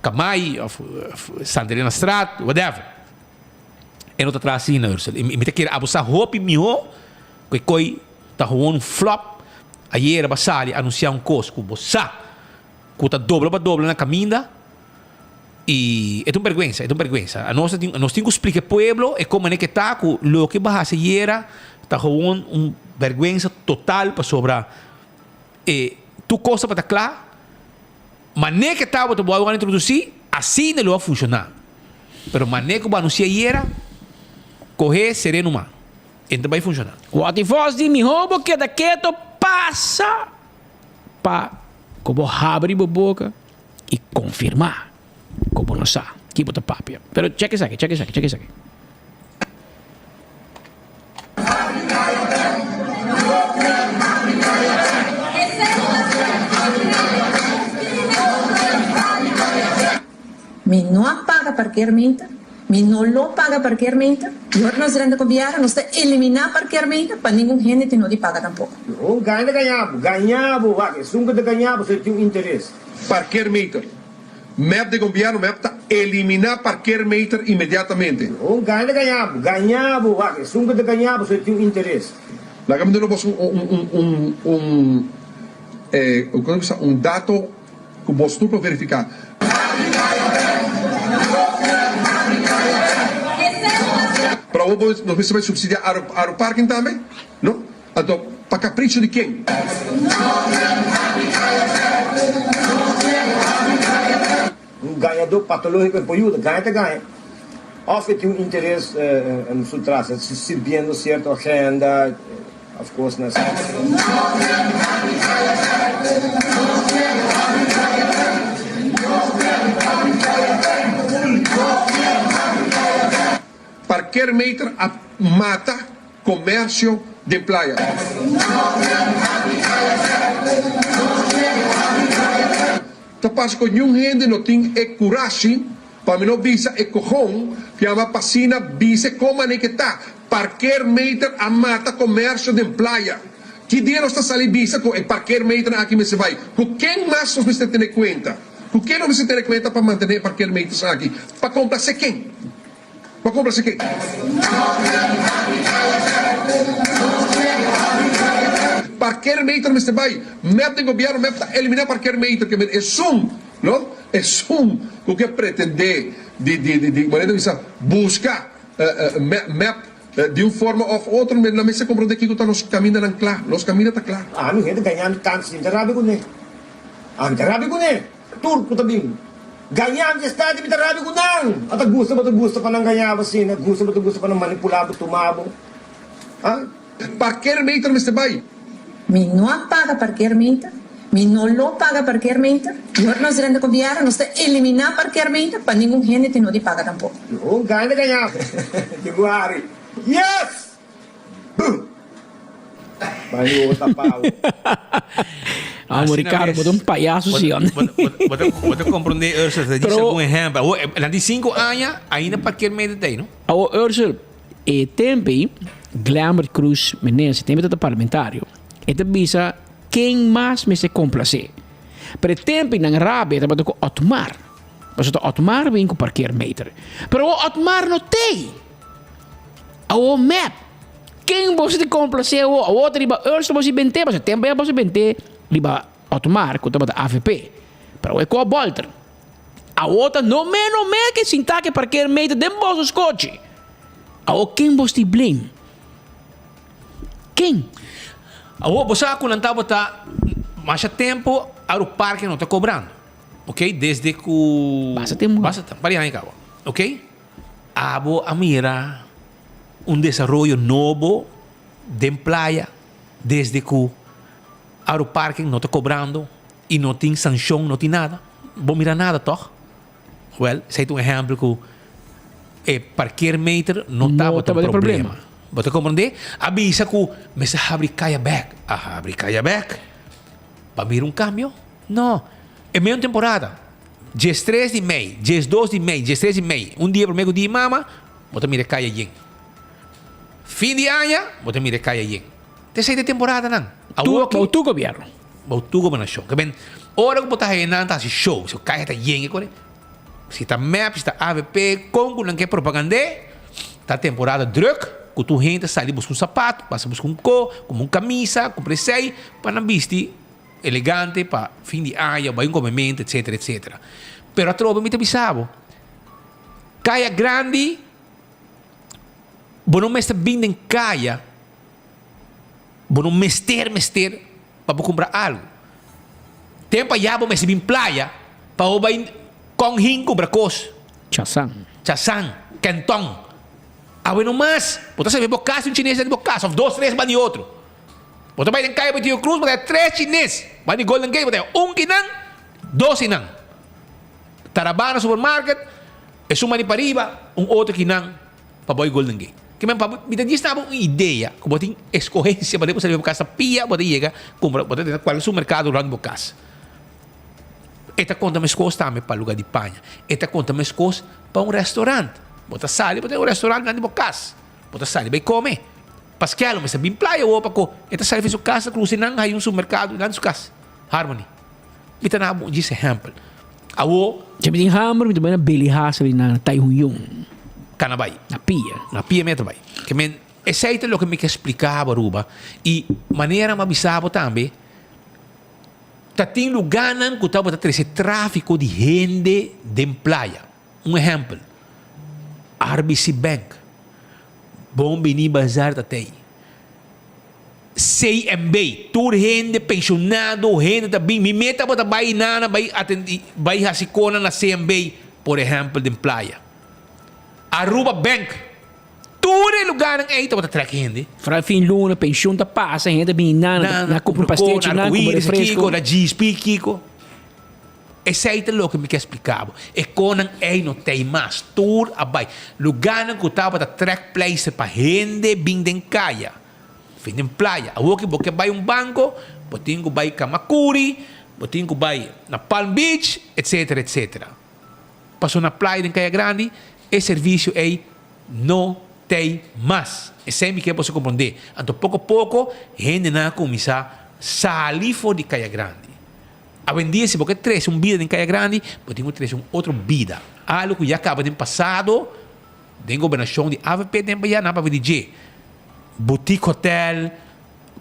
Kamai òf Santa Elena Straat, whatever. E no ta traha asina, Ursel. I mi ta kere abo sa hopi mihó ku e koi ta gewoon un flop. Ayera bo a sali anunsiá un kos ku bo sa. ku ta dobla pa dobla na kaminda i e ta un bèrgwensa, e ta un bèrgwensa. Anos ta tin, nos tin ku splika e pueblo e kon manera ke ta ku loke bo hasi ayera ta gewoon un bèrgwensa total pasobra e tur kos tabata kla, manera ke tabata bo a wòrdu introdusí asina lo a funshoná. Pero manera ku bo anunsiá ayera kohe sereno man e no ta bai funshoná. Wòrdu vòs di mihó bo keda keto pasa pa ku bo habri bo boka i konfirmá ku bo no sa ki bo ta papia. Pero chèk esaki, chèk esaki, chèk esaki. Mi no a paga parkeermeter, mi no lo paga parkeermeter, y ora nos drenta gobierno nos ta elimina parkeermeter pa ningun hende tin no di paga tampoco. Un gaña ta gaña bo, gaña bo, wak, esun ku ta gaña bo so e tin un interes. Parkeermeter. Mep di gobierno mep ta elimina parkeermeter inmediatamente. Un gaña ta gaña bo, gaña bo, wak, esun ku ta gaña bo so e tin un interes. Laga mi duna bos un un un un eh un dato. Ku bos tur por verifiká. Pero awor bo nos mester bai subsidiá Aeroparking tambe? No? Anto pa kapricho di ken? Un gañadó patológiko e por yuda, gaña ta gaña. Òf e tin un interes su tras, e ta sirbiendo sierto agenda. Of course na sa. Parkeermeter a mata comercio den playa. Ta parce cu niun hende no tin e curashi pa mi no bisa e cojon cu yama p'asina bise con mane ke ta. Parkeermeter a mata comercio den playa. Ki dia nos ta sali bisa cu e parkeermeternan aki mester bay? Cu ken mas nos mester tene cuenta? Cu ken nos mester tene cuenta pa mantene e parkeermeters aki? Pa complace ken? Pa complace ken? Parkeermeter mester bay. Mep den gobierno mep ta elimina parkeermeter ke men esun no esun cu ke pretende di di di di manera di bisa busca mep di un forma of otro nan mester comprende kico ta nos camindanan cla nos caminda ta cla. Ami hende gañando tantu si mi ta rabia cune ami ta rabia cune tur cu ta bin gañando esaki mi ta rabia cu nan a ta gusta bo ta gusta pa nan gaña bo asina gusta bo ta gusta pa nan manipula bo tuma bo ah. Parkeermeter mester bai. Mi no a paga parkeermeter, mi no lo paga parkeermeter, y ora nos drenta gobierno nos ta elimina parkeermeter pa ningun hende tin no di paga tampoco. Un gana ta gaña di guari. Yes! Boom! Bani wowo tapa awo. Amo Ricardo, bo ta un payaso si anda. Bo ta comprende Ursel, ta djis algun ehempel. Awor, nan di sinku aña, ainda parkeermeter ta ei, no? Awor Ursel, E tempo ei, Glenbert Croes Menezes, e tempo ei ta parlamentario, e ta bisa ken mas mester complacé. Pero e tempo ei nan rabia tabata cu Otmar. Pasobra ta Otmar bin cu parkeermeter. Pero awor Otmar no t'ei. Awor mep. Ken boso ta complacé awor? Awor ta riba Ursula boso bent'é, pasobra e tempo ei boso bent'é riba Otmar cu tabata avp. Pero awor e cu a bolter. Awor ta no meno me ke sinta ke parkeer meter den boso skochi. Awor ken bos tin blame? Ken? Awor bo sa ku nan tabata masha tempo Aru Parke no ta kobrando. Ok, desde ku. Basta tempo. Basta tempo, un par di aña kaba. Ok, abo a mira un desaroyo nobo den playa desde ku Aru Parke no ta kobrando. I no tin sanshon, no tin nada. Bo mira nada tòg? Wèl, esei ta un ehèmpel ku e parkeermeter no tabata un problema. Bo ta komprendé? A bisa ku mester habri kaya bèk. A habri kaya bèk. Bo a mira un kambio? No. E meun temporada, diestres di mei, diesdos di mei, diestres di mei, un dia promé ku dia di mama, bo ta mira e kaya yen. Fin di aña, bo ta mira e kaya yen. Ta esei ta e temporadanan. Awor ki. Tur gobièrnu. Bou tur gobernashon. Ke men, ora ku bo ta haya nan ta hasi show, si kaya ta yen e kore, si ta mep, si ta avp, kon ku nan ke propagand'é, ta temporada druk, ku tur hende ta sali buska un sapato, pasa buska un ko, kumpra un kamisa, kumpra esei, pa nan bisti. elegante pa fin di aña, bai un komementu, etcetera, etcetera. Pero atrobe mi ta bisa bo, Kaya Grandi, bo no mester bin den kaya, bo no mester mester pa bo kumpra algu. Tempu ayá bo mester bin playa pa bo bai Kong Hing kumpra kos. Chasan. Chasan, Kenton. Awe no mas. Bo ta sabe bo kas un chines den bo kas of dos tres ban di otro. Bo ta bai den kaya Betijo Cruz bo ta haya tres chines. Ban di Golden Gate bo ta haya un kinan, dos kinan. Tarabana supermarket, esun ban di pariba, un otro kinan pa bo Golden Gate. Ke men pa bo, mi ta djis na bo un idea ku bo tin eskohensia pa bo sali bo kas ta pia bo ta yega kumpra bo ta tene kualke supermerkado rònt bo kas. E ta konta meskos tambe pa luga di paña. E ta konta meskos pa un restaurant. Bo ta sali bo ta un restaurant rònt di bo kas. Bo ta sali bai kome. Paskel lo mester bin playa awor pa ko e ta sali for su kas ta krusa nan haña un supermerkado dilanti su kas. Harmony. Mi ta na bo un djis ehèmpel. Awor. Si mi tin hamber mi ta bai na Billy Hassel i na Tai Hun Yun. Kana bai. Na pia. Na pia mi ta bai. Ke men esei ta loke mi ke splika bo Aruba i manera mi a bisa bo tambe ta tin luganan ku tabata trese trafiko di hende den playa. Un ehèmpel, RBC Bank, Bon Bini Bazaar ta tei. CMB, tur hende pensionado, hende ta bin, mi meta bo ta bai nana bai atendi, bai hasi kona na CMB, por ehempel den playa. Aruba Bank, tur e lugarnan ei tabata trek hende. Fra fin luna pension ta pasa, hende ta bini nana, na kumpra pastechi nan, kumpra refresco. Kiko, na GSP kiko. Esei ta loke mi ke splika bo. E konan ei no tei mas. Tur a bai. Lugánan ku tabata trekpleister pa hende bin den kaya, fin den playa. Awor ki bo ke bai un banko, bo tin ku bai Kamakuri, bo tin ku bai na Palm Beach, etsetera, etsetera. Pasobra na playa den Kaya Grandi e servisio ei no tei mas. Esei mi ke boso komprondé. Anto poko poko hendenan a kuminsá sali for di Kaya Grandi. Awendia si bo ke trese un bida den Kaya Grandi, bo tin ku trese un otro bida. Algu ku ya kaba den pasado, den gobernashon di avp den pa ya nan papia di dje. Boutique hotel,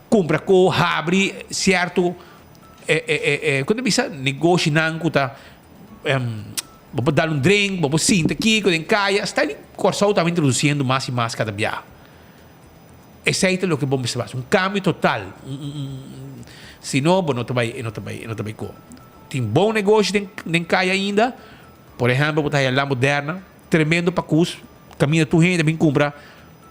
kumpra ko, habri sierto ku ta bisa negoshinan ku ta bo por dal un drink, bo por sinta kiko den kaya. Sta di Kòrsou ta introdusiendo mas i mas kada biaha. Esei ta loke bo mester basa, un kambio total. Si no, bo no ta bai, e no ta bai, e no ta bai ko. Tin bon negoshi den den kaya ainda. Por ehèmpel, bo ta haya La Moderna, tremendo pakus, kaminda tur hende bin kumpra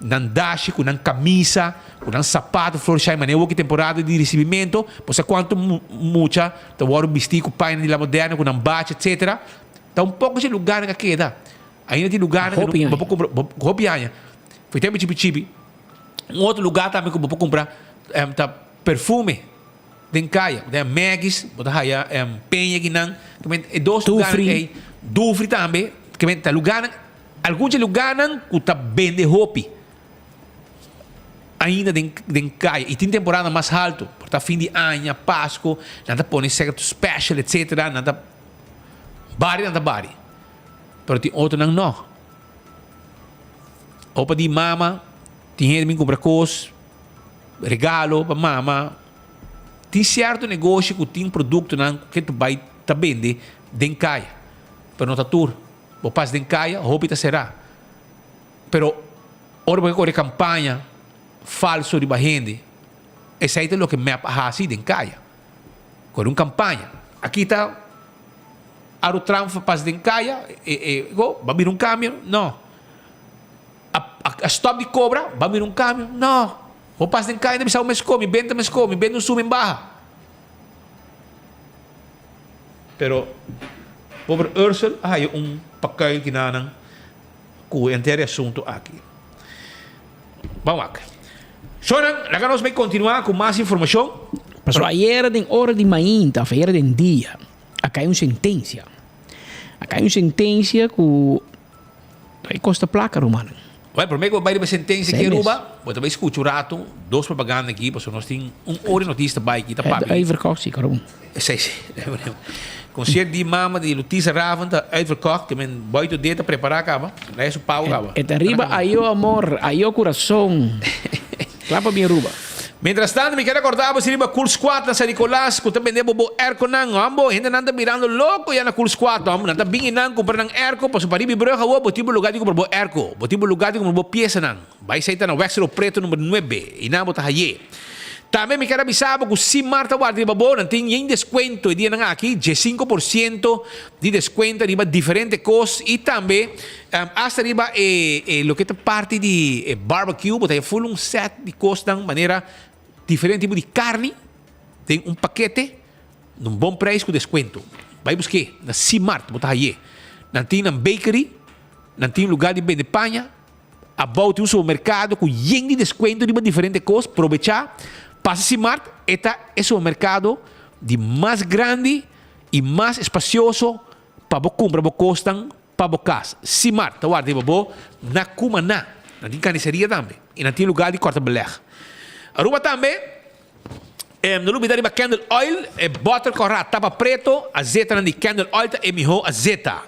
nan dashi ku nan kamisa, ku nan sapato florishai manera awor ki temporada di risibimento. Bo sa kuantu mucha ta wòrdu bistí ku paña di La Moderna, ku nan bachi, etsetera. Ta un poko dje lugarnan a keda. Ainda tin lugarnan ku bo por kumpra, hopi aña. Foi tempu chipi chipi. Un otro lugar tambe ku bo por kumpra ta perfume den kaya. Bo ta haya Maggie's, bo ta haya Peña kinan. E dos lugarnan ei. Dufri tambe. Ta lugarnan, algun dje lugarnan ku ta bende hopi ainda den den kaya. I tin temporada mas haltu. Por ta fin di aña, Pasko, nan ta pone sekto special etcetera. Nan ta bari, nan ta bari. Pero tin otronan no. Opa di mama, tin hende bin kumpra kos, regalo pa mama. Tin sierto negoshi ku tin produktonan ku ke tu bai ta bende den kaya. Pero no ta tur. Bo pas den kaya, hopi ta será. Pero ora bo ke kore kampaña falso riba hende, esei ta loke mep a hasi den kaya. Kore un kampaña. Aki ta Aru tramfa pas den kaya, e e go, ba bira un kambio? No. A a stop di kobra, ba bira un kambio? No. Bo pas den kaya ta bisa bo mes komi, benta mes komi, benta un suma en baha. Pero pober Ursel a haya un pakuil kinanan ku henter e asuntu aki. Ban wak. Shonan, laga nos bai kontinuá ku mas informashon. Pasobra ayera den ora di mainta of ayera den dia. A kai un sentensia. A kai un sentensia ku ta bai kosta plaka rumannan. Bueno, promé ku bo bai riba e sentensia aki Aruba, bo ta bai skucha un ratu dos propaganda aki, pasobra nos tin un ora di notisia ta bai aki ta papia. Uitverkocht si, kòrda bon. Esei si. Concert di mama di Lutisa Raven ta uitverkocht, ke men buiten dé ta prepará kaba, laga su pago kaba. E ta riba Ayo amor, ayo kurason. Kla pa bin Aruba. Mientras tanto mi kier acorda bo si riba Cool Squad na San Nicolas cu ta bende bo bo airconan hombo hendenan ta mirando loco ya na Cool Squad hombo nan ta bin y nan cumpra nan airco pasobra pa riba y brug awo bo tin bo lugar di cumpra bo airco bo tin bo lugar di cumpra bo piesanan bay esey ta na Wexero Preto number nuebe y nan bo ta haye. Tambe mi kier a bisa bo cu Simar ta warda riba bo nan tin yen descuento e dianan aki 15% di descuento riba diferente cos y tambe Hasta riba e e loke ta parti di e barbecue bo ta haya full un set di kosnan manera diferente tipo di karni den un pakete na un bon prijs ku deskuento. Bai busk'é na Simart bo ta hay'é. Nan tin nan bakery, nan tin lugar di bende paña, abou tin un supermerkado ku yen di deskuento riba diferente kos. Probechá, pasa Simart, e ta e supermerkado di mas grandi i mas espasioso pa bo kumpra bo kosnan Pa bo kas. Simar ta warda riba bo na Cumaná. Nan tin carniceria tambe y nan tin lugar di corta beleg. Aruba tambe, no lubida riba candle oil, e boter corá tapa preto, azetanan di candle oil ta e miho azeta.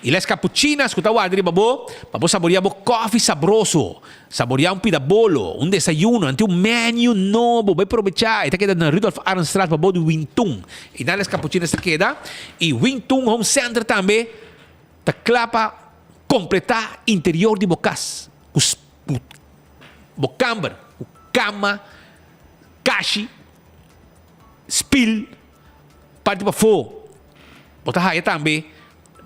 Y les capuchinas cu ta warda riba bo pa bo saboria bo koffie sabroso, saboria un pida bolo, un desayuno, nan tin un menu nobo, bay probecha, e ta keda na Rudolf Arendstraat pa bo di Wintun. Y nan les capuchinas ta keda y Wintun Home Center tambe. Ta kla pa kompletá interior di bo kas ku bo kamber, ku kama, kashi, spil, parti pafó. Bo ta haya tambe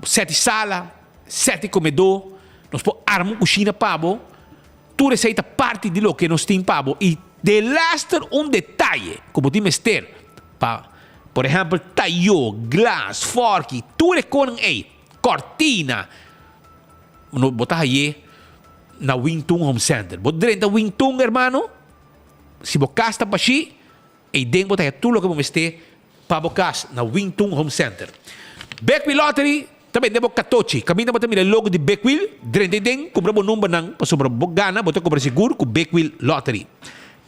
sèt di sala, sèt di komedó. Nos por arma un kushina pa bo. Tur esei ta parti di loke nos tin pa bo. I delaster un detaye ku bo tin mester pa, por ehèmpel, tayó, glas, fòrki, tur e konan ei, kòrtina, no, bo ta hay'é na Wing Tun Home Center. Bo drenta Wing Tun, hermano, si bo kas ta bashí, Eiden bo ta haya tur loke bo mester pa bo kas na Wing Tun Home Center. Big Wheel Lottery ta bende bo katochi. Kaminda bo ta mira e logo di Big Wheel, drenta eiden, kumpra bo numbernan pasobra bo gana bo ta kumpra sigur ku Big Wheel Lottery.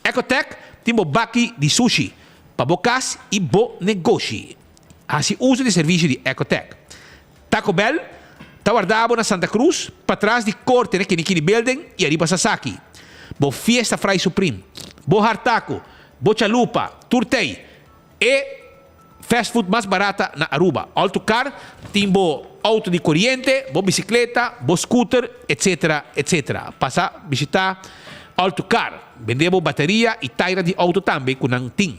Ecotech tin bo baki di sushi pa bo kas i bo negoshi. Hasi uso di servisio di Ecotech. Taco Bell ta warda bo na Santa Cruz, patras di Corte na Kinikini Building y ariba Sasaki. Bo Fiesta Fry Supreme, bo Hard Taco, bo Chalupa, tur tey. E fast food mas barata na Aruba. All to Car tin bo auto di coriente, bo bicicleta, bo scooter, etc. Etc. Pasa bishita All to Car. Bende bo bateria y taira di auto tambe cu nan tin.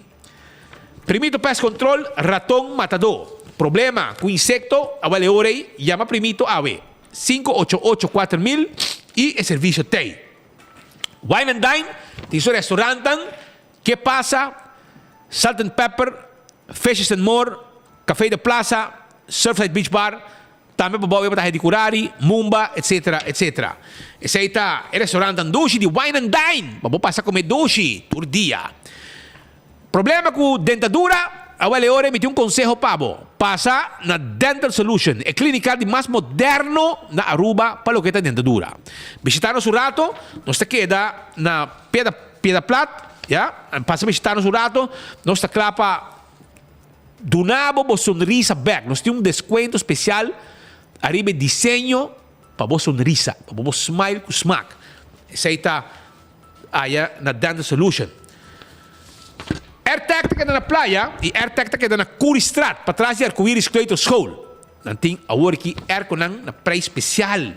Primito Pest Control, raton matadó. Problema ku insekto, awel e ora ei, yama Primito awe, 588 4000 i e servisio t'ei. Wine and Dine tin su restaurantnan, Ke Pasa, Salt and Pepper, Fishes and More, Café de Plaza, Surfside Beach Bar, Tambe pa bou e batahe di Curari, Mumba, etc. Etc. Esei ta e restaurantnan dushi di Wine and Dine pa bo pasa come dushi tur dia. Problema cu dentadura? Awel e ora mi tin un conseho pa bo. Pasa na Dental Solution, e clinica di mas moderno na Aruba pa loke ta dentadura. Bishita nos un rato, nos ta keda na Piedra Piedra Plat, ya. Pasa bishita nos un rato, nos ta cla pa. Duna bo bo sonrisa bek. Nos tin un descuento special ariba e diseño pa bo sonrisa, pa bo bo smile cu smaak. Esey ta aya na Dental Solution. Airtec ta keda na Playa y Airtec ta keda na Curiestraat, patras di Arcoiris Kleuterschool. Nan tin awor aki airconan na prijs special.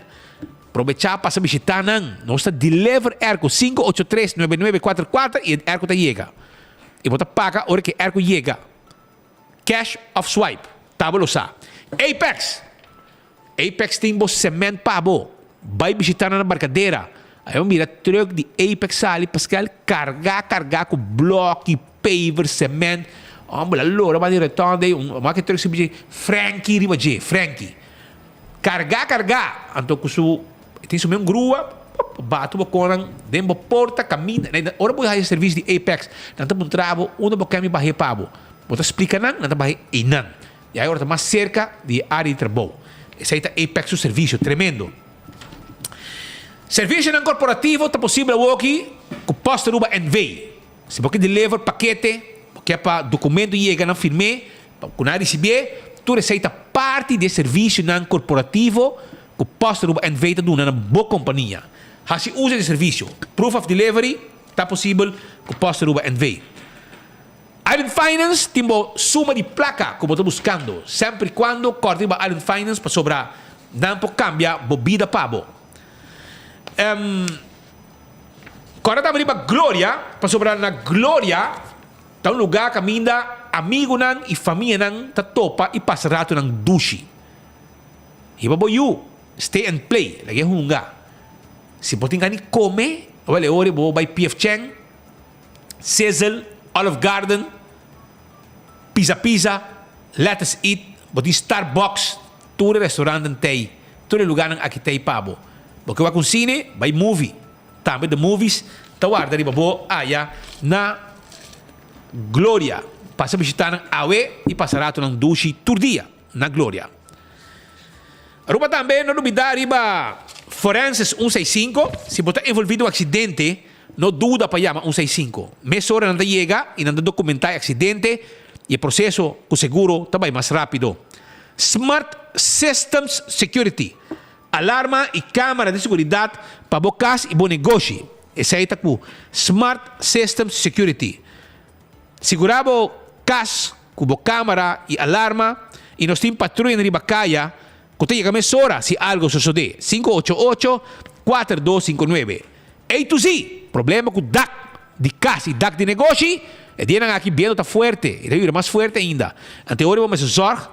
Probecha pasa bishita nan. Nos ta deliver airco 583 9944 y e airco ta yega. I bo ta paga ora ku e airco yega. Cash of swipe. Ta bo lo sa. Apex! Apex tin bo cement pa bo. Bai bishita nan na Barcadera. Ahí bo mira truck di Apex sali paskel carga carga cu bloki, paver, cement. Hombre, la lora ba di rotonda ei. Un wak e truck si Frankie riba dje. Frankie. Carga carga. Anto cu su E tin su mes un grua, batu bo konan den bo porta kaminda. Ora bo haya servisio di Apex, nan ta puntra bo unda bo kemi bah'é pa bo. Bo ta splika nan, nan ta bah'é einan. I ai ora ta mas serka di e área di trabou. Esei ta Apex su servisio, tremendo. Servisionan korporativo ta posibel awoki ku Post Aruba NV. Si bo ke deliver pakete, bo ke pa dokumento yega nan firm'é, pa ku nan risibié, tur esei ta parti di e servisionan korporativo ku Post Aruba NV ta duna na bo kompania. Hasi uso di e servisio. Proof of delivery ta. Ta posibel ku Post Aruba NV. Island Finance tin bo suma di plaka ku bo ta buskando, semper i kuando kòrda riba Island Finance pasobra nan por kambia bo bida pa bo. Kòrda tambe riba Gloria pasobra na Gloria ta un lugá kaminda amigunan i famianan ta topa i pasa ratunan dushi. Hiba bo yu, stay and play, lag'é hunga. Si bo tin gana di kome, awel e ora bo bai PF Chang, Sizzle, Olive Garden, Pizza Pizza, Let Us Eat, bo tin Starbucks, tur e restaurantnan t'ei, tur e lugarnan aki t'ei pa bo. Bo ke wak un sine, bai movie, tambe The Movies ta warda riba bo aya na Gloria. Pasa bishita nan awe i pasa ratonan dushi tur dia na Gloria. Aruba tambe no lubida riba Forenses un seis sinku, si bo ta envolvi den un aksidente no duda pa yama un seis sinku. Mesora nan ta yega i nan ta dokumenta e aksidente i e proseso ku seguro ta bai mas rapido. Smart Systems Security, alarma i kamera di seguridat pa bo kas i bo negoshi. Esei ta ku Smart Systems Security. Sigurá bo kas ku bo kámara i alarma i nos tin patruyanan riba kaya ku ta yega mesora si algo sosodé. 588 4259 A to Z, Problema ku dak di kas i dak di negoshi? E dianan aki biento ta fuerte i ta bira mas fuerte ainda. Ante ora bo mester zòrg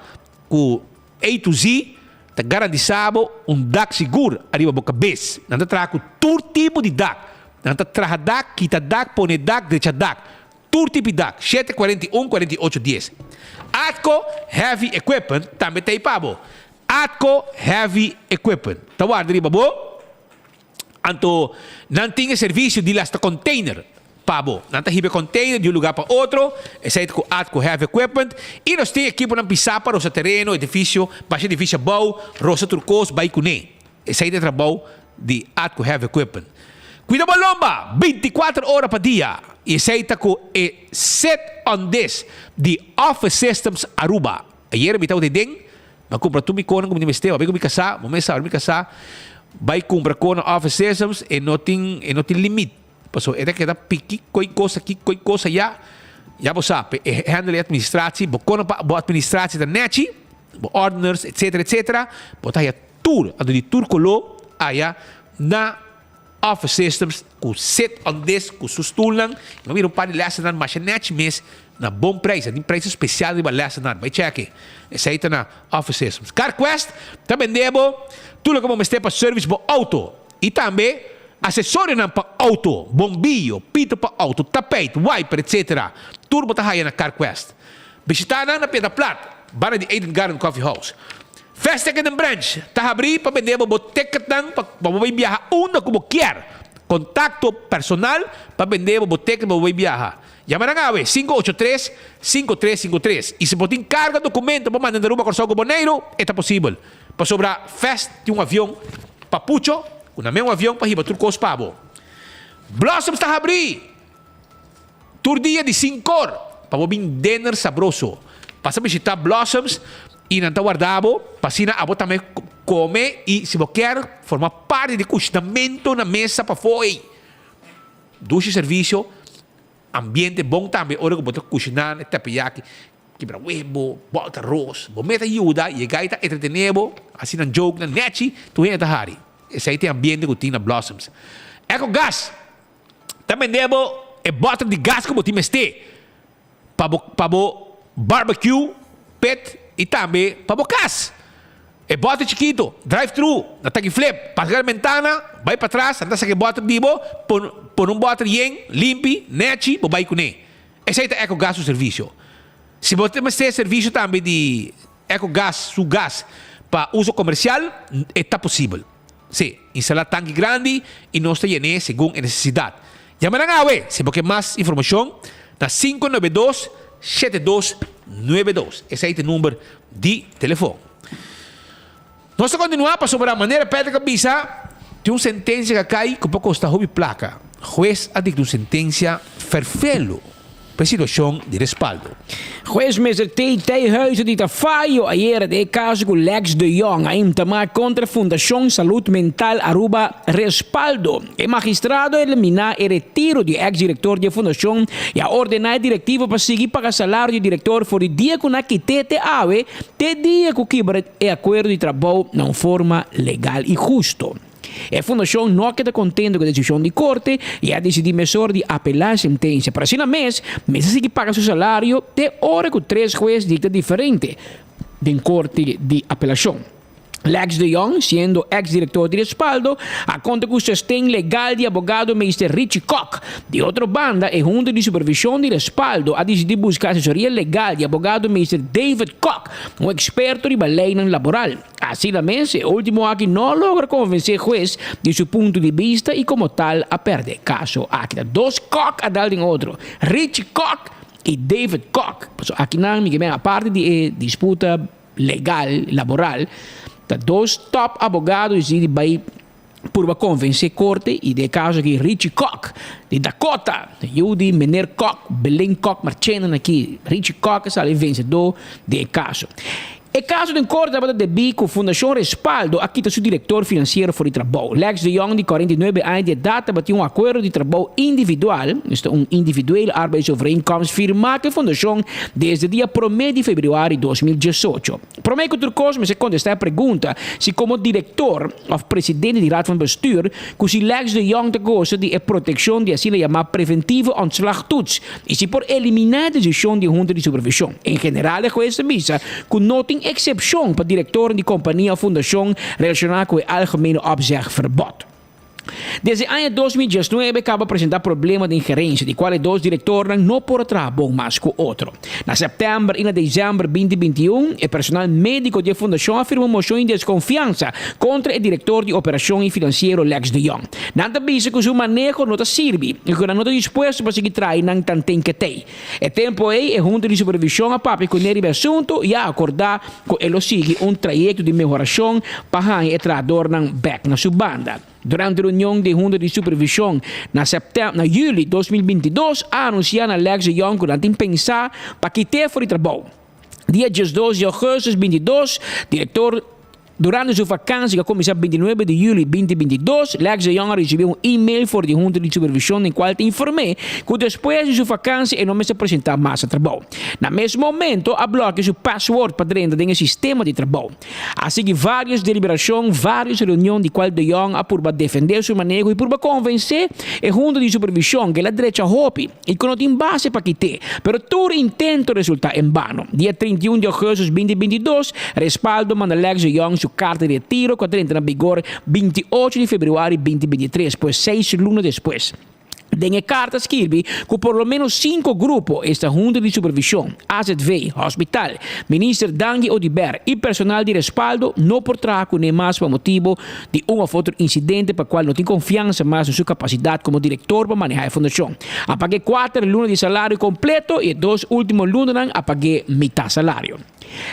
ku A to Z ta garantisa bo un dak sigur ariba bo kabes. Nan ta traha ku tur tipo di dak. Nan ta traha dak, kita dak, pone dak, drecha dak. Tur tipo di dak. 7 41 48 dies. Atco Heavy Equipment tambe ta ei pa bo. Atco Heavy Equipment ta warda riba bo. Anto nan tin e servisio di lasta container pa bo. Nan ta hiba e container di un lugar pa otro, esei ta ku Atco Heavy Equipment. I nos tin ekiponan pisá pa rosa tereno, edifisio, basha edifisio abou, rosa tur kos, bai kuné. Esei ta e trabou di Atco Heavy Equipment. Kuida bo lomba bintikuater ora pa dia i esei ta ku e Sit on This di Office Systems Aruba. Ayera mi tabata ei den. Mi a kumpra tur mi konan ku mi tin mester. Bai ku mi kasá, bo mes sa ora mi kasá bai kumpra kon na Office Systems e no tin e no tin limit. Pasobra e ta keda piki koi kos aki koi kos aya. Ya bo sa pe e handle e administratie, bo konan pa bo administratie ta nechi, bo ordners etcetera etcetera, bo ta haya tur anto di tur koló aya na Office Systems ku sit on this ku su stulnan. Mi a mira un par di lèsennan masha nèchi mes na bon preis. A tin preis spesial riba lèsennan. Bai chèk e. Esei ta na Office Systems. CarQuest ta bende bo tur loke bo mester pa service bo outo i tambe asesorionan pa outo, bombiyo, pito pa outo, tapijt, wiper etc. Tur bo ta haya na CarQuest. Bishita nan na Piedra Plat, banda di Eden Garden Coffee House. Fast Ticket and Branch ta habrí pa bende bo bo ticketnan pa bo bai biaha unda ku bo kier. Kontakto personal pa bende bo bo ticket pa bo bai biaha. Yama nan awe, 583 5353. I si bo tin karga dokumento pa manda na Aruba, Kòrsou ku Boneiru, e ta posibel. Pasobra Fast tin un avion pa pucho ku nan men un avion pa hiba tur kos pa bo. Blossoms ta habrí! Tur dia di sinkor pa bo bin dinner sabroso. Pasa bishita Blossoms y nan ta warda bo pa asina abo tambe come y si bo kier forma parti di cushinamento na mesa pafo ey. Dushi servicio, ambiente bon tambe ora cu bo ta cushina na e teppanyaki, kibra webo, bolta ros. Bo meta yuda y e guy ta entretene bo, haci nan joke nan nechi, tur hende ta hari. Esey ta e ambiente cu tin na Blossoms. Ecogas! Ta bende bo e bòter di gas ku bo tin mester pa bo pa bo barbecue pit i tambe pa bo kas. E bòter chikitu, drive thru, na taki flip, pasa keda bentana, bai patras, nan ta saka e bòter di bo, pon pone un bòter yen, limpi, nèchi, bo bai kuné. Esei ta Ecogas su servisio. Si bo ta mester servisio tambe di Ecogas su gas pa uso komersial, e ta posibel. Sí, instalá tanki grandi i nos ta yen'é segun e nesesidat. Yama nan awe si bo ke mas informashon na 592 7292. Esei ta e number di telefon. Nos ta kontinuá pasobra manera Patrick a bisa tin un sentensia ku a kai ku por kosta hopi plaka. Hues a dikta un sentensia ferfelu. pa e situashon di Respaldo. Hues Mester T. Tijhuizen di ta fayo ayera den e kaso ku Lex de Jong a intamá kontra Fundashon Salud Mental Aruba Respaldo. E magistrado a eliminá e retiro di e eks direktor di e fundashon i a ordená e direktiva pa sigui paga salario di e direktor for di dia ku nan a kit'é te awe te dia ku kibra e akuerdo di trabou na un forma legal i husto. E fundashon no a keda kontento ku e desishon di korte i a disidí mesora di apelá e sentensia, pero asina mes mester sigui paga su salario te ora ku tres hues dikta diferente den korte di apelashon. Lex de Jong, siendo ex director di Respaldo, a conta cu sosten legal di abogado meester Richie Kok. Di otro banda, e Hunta di Supervision di Respaldo a dicidi busca asesoria legal di abogado meester David Kok, un experto riba leynan laboral. Asina mes, e ultimo aki no a logra convence hues di su punto di bista y como tal a perde e caso aki. Ta dos Kok a dal den otro, Richie Kok y David Kok. Pasobra akinan mi ke men aparte di e disputa legal, laboral, ta dos top abogado dicidi di bay purba convence corte y den e caso aki Richie Kock di Dakota, yu di meneer Kock, Belin Kock Marchena aki, Richie Kock a sali vencedor den e caso. E caso den corte tabata debi cu Fundacion Respaldo a kita su director financiero for di trabou. Lex de Jong di 49 aña di edad tabatin un acuerdo di trabou individual, esta un individuele arbeidsovereenkomst, firma cu e fundacion Desde dia promé di februari 2018. Promé ku tur kos mester kontestá e pregunta si komo direktor òf presidente di Raad van Bestuur ku si Lex de Jong ta gosa di e protekshon di asina yamá preventieve ontslagtoets i si por eliminá e desishon di e hunta di supervishon. En general e hues ta bisa ku no tin eksepshon pa direktornan di kompania òf fundashon relashoná ku e algemene opzegverbod. Desde aña 2019 caba presenta problema den gerencia di cual e dos directornan no por a traha bon mas cu otro. Na september y na december 2021 e personal medico di e fundacion a firma un mocion di desconfiansa contra e director di operacion y financiero Lex de Jong. Nan ta bisa cu su maneho no ta sirbi y cu nan no ta dispuesto pa sigui traha nan tanten ketey. E tempo ei e hunta di supervision a papia cu ne riba e asunto y a acorda cu e lo sigui un trayecto di mehoracion pa haña e trahadornan bek na su banda. Durante reunion di e hunta di supervision na septem na juli 2022 a anuncia na Lex de Jong cu nan tin pensa pa kit'e for di trabou. Dia 12 di augustus 22, director. Durante su vakansi ku a kuminsá 29 di yüli 2022, Lex de Jong a risibí un e-mail for di Hunta di Supervishon den kual ta inform'é ku despues di su vakansi e no mester presentá mas na trabou. Na mes momento a blòkia su password pa drenta den e sistema di trabou. A sigui vários deliberashon, vários reunion di kual de Jong a purba defendé su maneho i purba konvensé e Hunta di Supervishon ku el a drecha hopi i ku no tin base pa kit'é, pero tur intento resultá en bano. Dia 31 di augustus 2022, Respaldo manda Lex de Jong su karta di retiro ku a drenta na bigor 28 di februari 2023, pues seis luna despues. Den e karta skirbi ku por lo menos sinku grupo, esta Hunta di Supervishon, AZV, Hospital, Minister Dangui Oduber i personal di Respaldo no por traha kuné mas pa motibu di un of otro insidente pa kual no tin konfiansa mas den su kapasidat komo direktor pa manehá e fundashon. A pag'é kuater luna di salario kompleto i e dos último lunanan a pag'é mitá salario.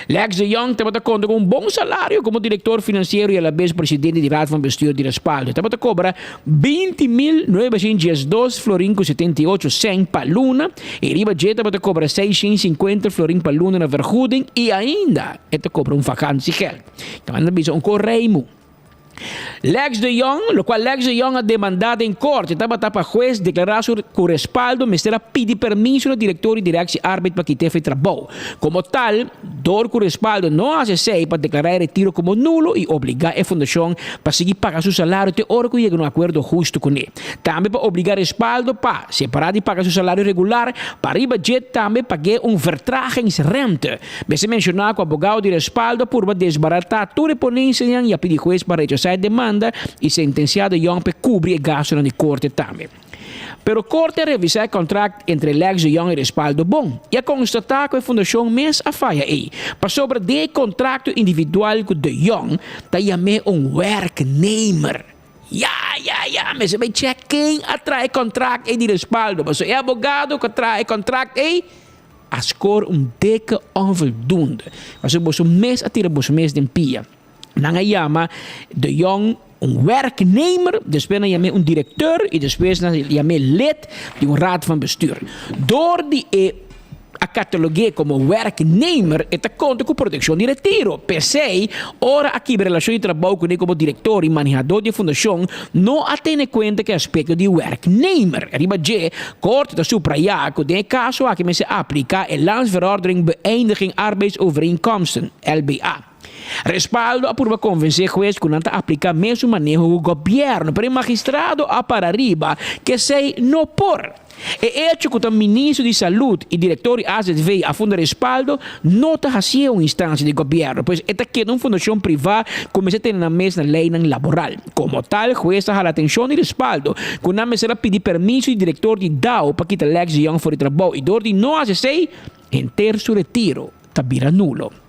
Lex de Jong tabata konta ku un bon salario komo direktor finansiero i alabes presidente di Raad van Bestuur di Respaldo. E tabata kobra 20.912 florin ku 78 sènt pa luna i riba dje tabata kobra 650 florin pa luna na vergoeding i ainda e ta kobra un vakantiegeld. Nan ta bisa un koreimu. Lex de Jong, lokual Lex de Jong a demandá den korte tabata pa hues deklará su ku respaldo mester a pidi permiso na direktor di Directie Arbeid pa kit'é for e trabou. Komo tal, dor ku respaldo no a hasi esei pa deklará e retiro komo nulo i obligá e fundashon pa sigui paga su salario te ora ku yega na un akuerdo hustu kuné. Tambe pa obligá respaldo pa, separá di paga su salario regular, pa riba dje tambe pag'é un vertragingsrente. Mester menshoná ku abogado di respaldo a purba desbaratá tur e ponensianan i a pidi hues pa rechasá e demanda i sentensiá De Jong pa e kubri e gastunan di korte tambe. Pero korte a revisá e kontrakt entre Lex De Jong i Respaldo bon i a konstatá ku e fundashon mes a faya ei, pasobra den e kontrakto individual ku De Jong ta yam'é un werknemer. Ya, ya, ya, mester bai chèk ken a traha e kontrakt ei di Respaldo, pasobra e abogado ku a traha e kontrakt ei, A score un dikke onvoldoende. Pasobra boso mes a tira boso mes den pia. Nan a yama De Jong. Un werknemer, despues nan yam'é un directeur y despues nan yam'é lid di un raad van bestuur. Door di e a catalogu'é como werknemer e ta conta cu proteccion di retiro. P'esey, ora a kibra relacion di trabou cuné como director y manehador di e fundacion, no a tene cuenta cu e aspecto di werknemer. Riba dje, Corte ta subraya cu den e caso aki mester aplica e Landsverordening Beëindiging Arbeidsovereenkomsten, LBA. Respaldo a purba konvensé hues ku nan ta apliká mesun maneho ku gobièrnu, pero e magistrado a para riba ku esei no por. E echo ku ta ministro di Salud i direktor di AZV a funda Respaldo no ta hasié un instansia di gobièrnu, pues e ta keda un fundashon privá ku mester tene nan mes na leinan laboral. Komo tal, hues a hala atenshon di Respaldo ku nan mester a pidi permiso di direktor di dao pa kita Lex de Jong for di trabou i dor di no hasi esei, henter su retiro ta bira nulo.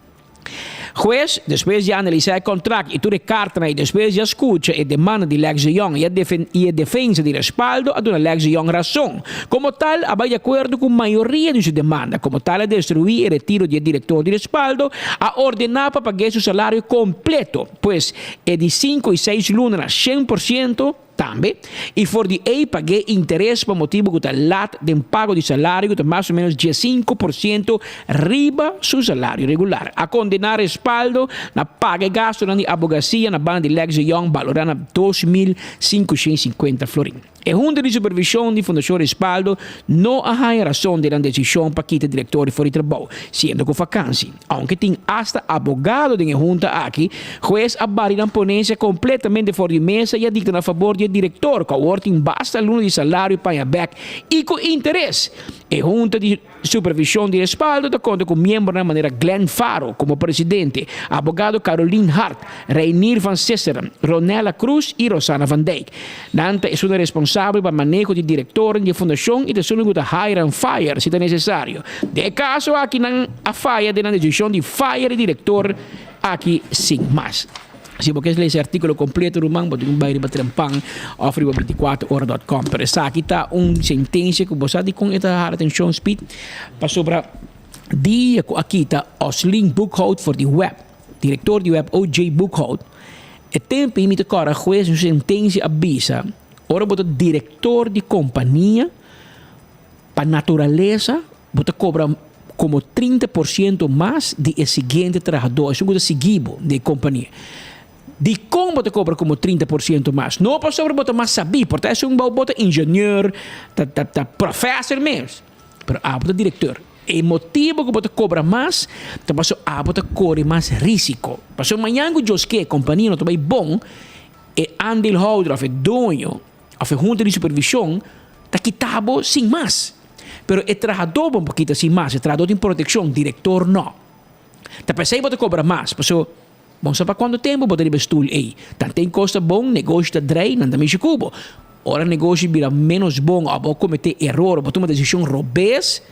Hues, despues di a analisá e kontrakt i tur e kartanan i despues di a skucha e demanda di Lex de Jong i e defensa di Respaldo, a duna Lex de Jong rason. Komo tal, a bai di akuerdo ku mayoria di su demanda. Komo tal a destruí e retiro di e direktor di Respaldo, a ordená pa pag'é su salario kompleto, pues e di sinku i seis luna na 100%, Tambe, i for di ei pag'é interes pa motibu ku ta lat den pago di salario ku ta mas o ménos 15% riba su salario regular. A kondená Respaldo na paga e gastunan di abogasia na banda di Lex de Jong balorá na 2550 florin. E hunta di supervishon di Fundashon Respaldo no a haña rason den nan desishon pa kita direktor for di trabou, siendo ku fakansi. Aunke tin asta abogado den e hunta aki, hues a bari nan ponencia completamente for di mesa y a dicta na fabor di e director cu awor tin basta luna di salario paña bek y cu interes. E hunta di supervision di Respaldo ta conta cu miembronan manera Glenn Faro como presidente, abogado Caroline Hart, Reinier van Sisseren, Ronella Cruz y Rosana van Dijk. Nan ta esunnan responsabel pa maneho di direktornan di e fundashon i ta esunnan ku ta hire and fire si ta nesesario. Den e kaso aki nan a faya den nan desishon di fire e direktor aki sin mas. Si bo kier lesa e artíkulo kompleto ruman bo tin ku bai riba Trempan òf riba 24ora dòt kòm. Pero esaki ta un sentensia ku bo sa dikon e ta hala atenshon Speed? Pasobra dia ku a kita Oslin Boekhout for di web, Direktor di web OJ Boekhout, E tempu ei mi ta kòrda hues su sentensia a bisa, ora bo ta direktor di kompania, pa naturalesa bo ta kobra komo 30% mas di e siguiente trahadó, esun ku ta sigui bo den e kompania. Dikon bo ta kobra komo 30% mas? No pasobra bo ta mas sabí, por ta esun bo ta ingenieur, ta professor mes. Pero abo ta directeur. E motibo cu bo ta cobra mas ta paso abo ta core mas risico. Paso mañan cu Dios ke e compania no ta bay bon, e aandeelhouder of e doño of e hunta di supervision ta kita bo sin mas. Pero e trahador bo no por kita sin mas. E trahador tin proteccion, director no. Ta pesey bo ta cobra mas, paso Bon sa pa cuanto tempo bo ta riba e stoel ey. Tanten cos ta bon, negoshi ta drei, nan ta mishi cu bo. Ora negoshi bira menos bon of bo comete eror of bo tuma decision robes,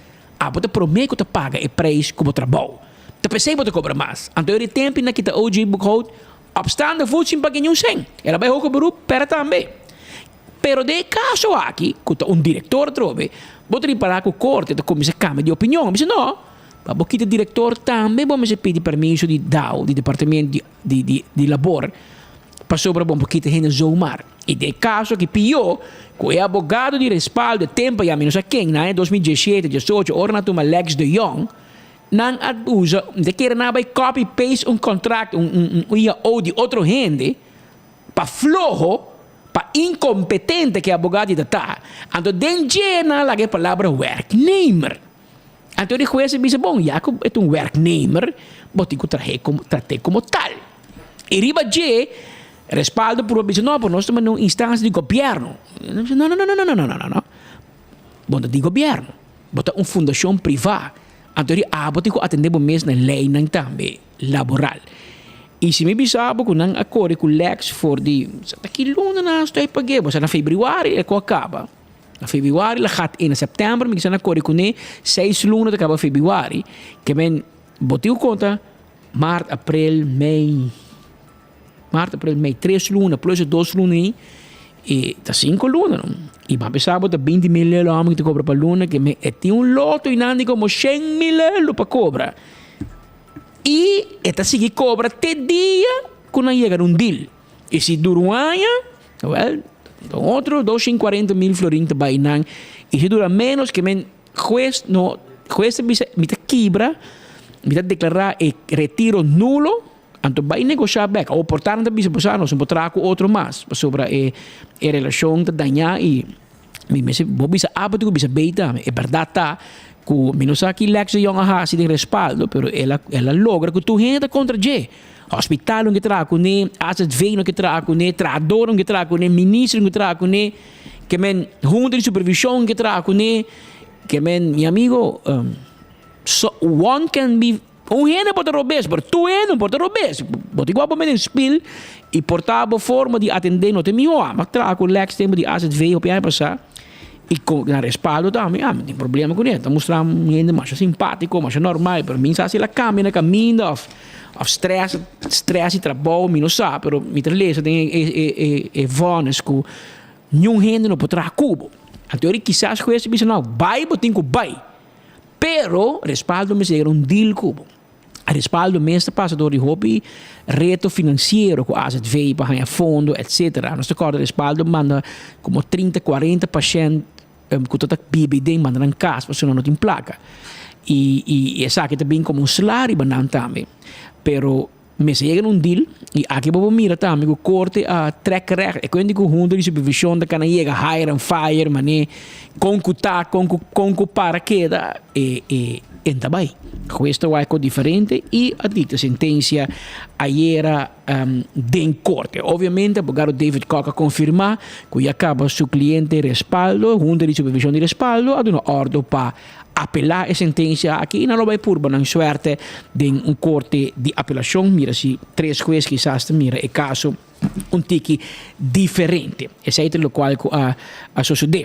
abo ta prome cu ta paga e prijs cu bo trabou. Ta pesey bo ta cobra mas. Anto e tempo nan kita OJ Boekhout op staande voet sin paga niun cent. El a bay hoger beroep, pera tambe. Pero den e caso aki, cu ta un director atrobe, bo ta ripara cu corte ta cuminsa cambia di opinion. A bisa no, pa bo kita director tambe bo mester pidi permiso di dao, di departamento di di di labor, pasobra bo por kita hende zomaar. Y den e caso aki pio, cu e abogado di respaldo e tempo ya mi no sa ken, na aña 2017, 18, ora nan a tuma Lex de Jong, nan a usa, mi ta kere nan a bay copy paste un contract, un un un IAO di otro hende, Pa floho, pa incompetente cu e abogado ta ta, anto den dje nan a laga e palabra werknemer. Anto di hues a bisa, bon, ya cu e ta un werknemer, bo tin cu trahe como, trat'é como tal. Y riba dje, Respaldo purba bisa, no, pero nos ta manda un instancia di gobierno. Nan a bisa, no, no, no, no, no, no, no, no, bo no ta di gobierno, bo ta un fundacion priva. Anto di abo tin cu atende bo mes na leynan tambe laboral. Y si mi bisa bo cu nan a core cu Lex for di sa ta ki luna nan a stoi pag'e bo sa na februari e cu a caba. Na februari la gat in na september mi kisa nan a core cune seis luna ta caba februari ke men bo tin cu conta maart, april, mei, maart, april, mei tres luna plus e dos luna ey e ta cinco luna no y bo a bisa bo ta 20 mil lelo amo ki ta cobra pa luna ke men e tin un loto y nan di como shen mil lelo pa cobra. I e ta sigui kobra te dia ku nan yega na un deal. I si dura un aña, wèl, ta un otro 240 mil florin ta bai nan. I si dura ménos ke men hues no, hues ta bisa mi ta kibra, mi ta deklará e retiro nulo, anto bai negoshá bèk. Awor por ta nan ta bisa bo sa nos no por traha ku otro mas pasobra e e relashon ta dañá i mi mester bo bisa A bo tin ku bisa B tambe. E bèrdat ta ku mi no sa ki Lex de Jong a hasi den respaldo pero el a el a logra ku tur hende ta kontra dje. Hospital no ke traha kuné, AZV no ke traha kuné, trahador no ke traha kuné, minister no ke traha kuné, ke men hunta di supervishon ke traha kuné, ke men mi amigo so one can be un hende por ta robes pero tur hende no por ta robes. Bo tin ku wak bo mete den spil i por ta bo forma di atendé no ta e mihó. Ami a traha ku Lex tempu di AZV hopi aña pasá i ku nan respaldo tambe ami no tin problema kuné. Ta mustra un hende masha simpátiko, masha normal pero mi sa si el a kambia na kaminda òf. Of stress, stress di trabou, mi no sa, pero mi ta lesa den e e e e vonnis ku niun hende no por traha ku bo. Anto eri kisas hues ta bisa no, bai bo tin ku bai. Pero respaldo mester yega na un deal ku bo. Respaldo mes ta pasa dor di hopi reto finansiero ku AZV pa haña fondo etcetera. Nos ta kòrda respaldo manda komo trinta, kuarenta pashènt ku ta ta bibi den manda nan kas pasobra nan no tin plaka i i esaki ta bin komo un sla riba nan tambe pero mester yega na un deal i aki bo por mira tambe ku korte a trek recht e kuenta ku hunta di supervishon ta kana yega hire and fire mane kon ku ta kon ku kon ku para keda e e e ta bai hues ta wak diferente i a dikta sentensia ayera den korte. Obviamente abogado David Kok a konfirmá ku ya kaba su kliente Respaldo, Hunta di Supervishon di Respaldo a duna òrdu pa apelá e sentensia aki i nan lo bai purba nan suerte den un korte di apelashon, mira si tres hues kisas ta mira e kaso un tiki diferente. Esei ta lokual ku a sosodé.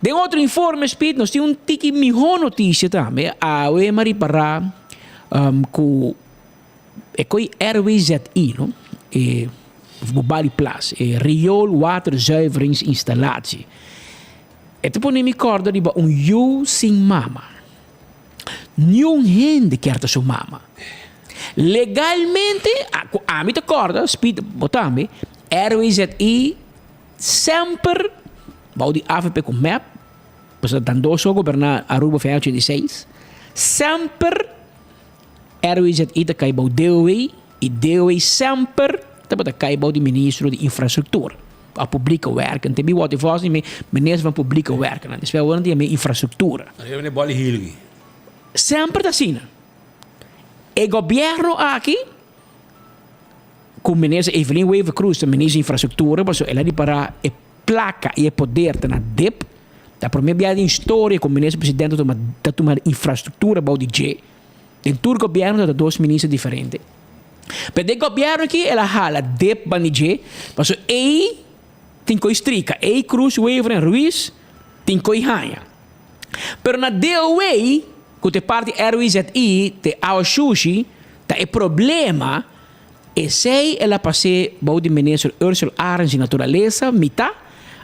Den otro informe, Speed, nos tin un tiki mihó notisia tambe. Awe mi a ripará ku. E koe RWZI, no? E Bali Plas, e rioolwaterzuiveringsinstallatie. E ta pone mi kòrda riba un yu sin mama. Niun hende kier ta su mama. Legalmente, ku ami ta kòrda, Speed, bo tambe, RWZI semper bou di avp ku mep, pasobra dan dos a goberná Aruba for aña 86, semper RWZI ta kai bou DOW i DOW semper tabata kai bou di ministro di infrastruktura of publike werken. Te mi wòrdu vòs di mi minister van publike werken. Despues awor nan ta yama infrastruktura. Semper ta asina. E gobièrnu aki ku minister Evelyn Wever-Croes ta minister di infrastruktura pasobra el a ripará e plaka i e poder ta na dip. Ta promé bia den historia ku minister presidente ta tuma ta tuma infrastruktura bou di dje. Den tur gobièrnu ta dos minister diferente. Pero den gobièrnu aki el a hala dip ban di dje pasobra ei tin koe strika, ei Cruz, Wever en Ruiz tin koe haña. Pero na DOW ku ta e parti RWZI te awa shushi ta e problema. Esei el a pas'é bou di minister Ursula Arends di Naturalesa, mitá,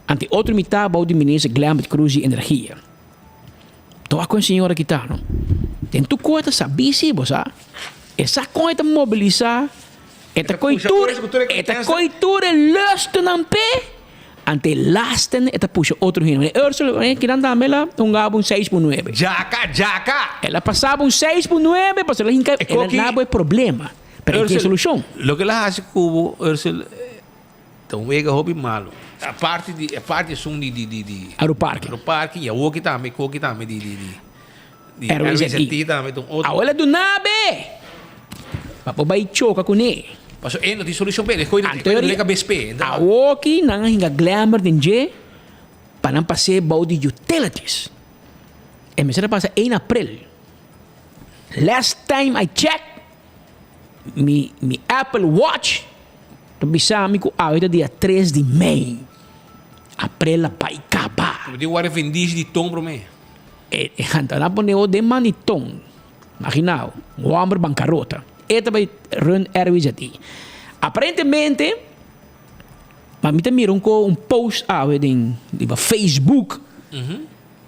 ante otro mitá bou di minister Glenbert Croes di Energia. Toa kon e señora aki ta, no? Den tur koe ta sabí sí, bo sa. E sa kon e ta mobilisá, e ta koi tur, e ta koi tur e lustunan p'e, ante e lasten e ta pusha otro hende. Meneer Ursula, kinan tambe el a hunga bo un seis por nuebe. Djaka, djaka! El a pasa bo un seis por nuebe pasobra el a hinka, el a na bo e problema. Pero e tin solucion. Loke el a haci cu bo, Ursel, ta un wega hopi malo. Aparte di, aparte esun di, di, di, di. Aeroparke. Aeroparke y awoki tambe, koki tambe di, di, di. Di RWZI. RWZI tambe ta un otro. Awo el a duna be! Pa bo bay choca cune. Paso e no tin solucion p'e, e koe no leka bes p'e. Awoki nan a hinga Glenbert den dje pa nan pas'é bou di utilities. E mester a pasa ein april. Last time I check, mi mi Apple Watch ta bisa mi ku awe ta dia tres di mei. Aprel a bai kaba. Bo tin wòrdu vendishi di ton promé. E e hanta nan pone bo den man di ton. Imagina bo, un hòmber bankarota. E ta bai run RWZI. Aparentemente, ma mi ta mira un ko un post awe den riba Facebook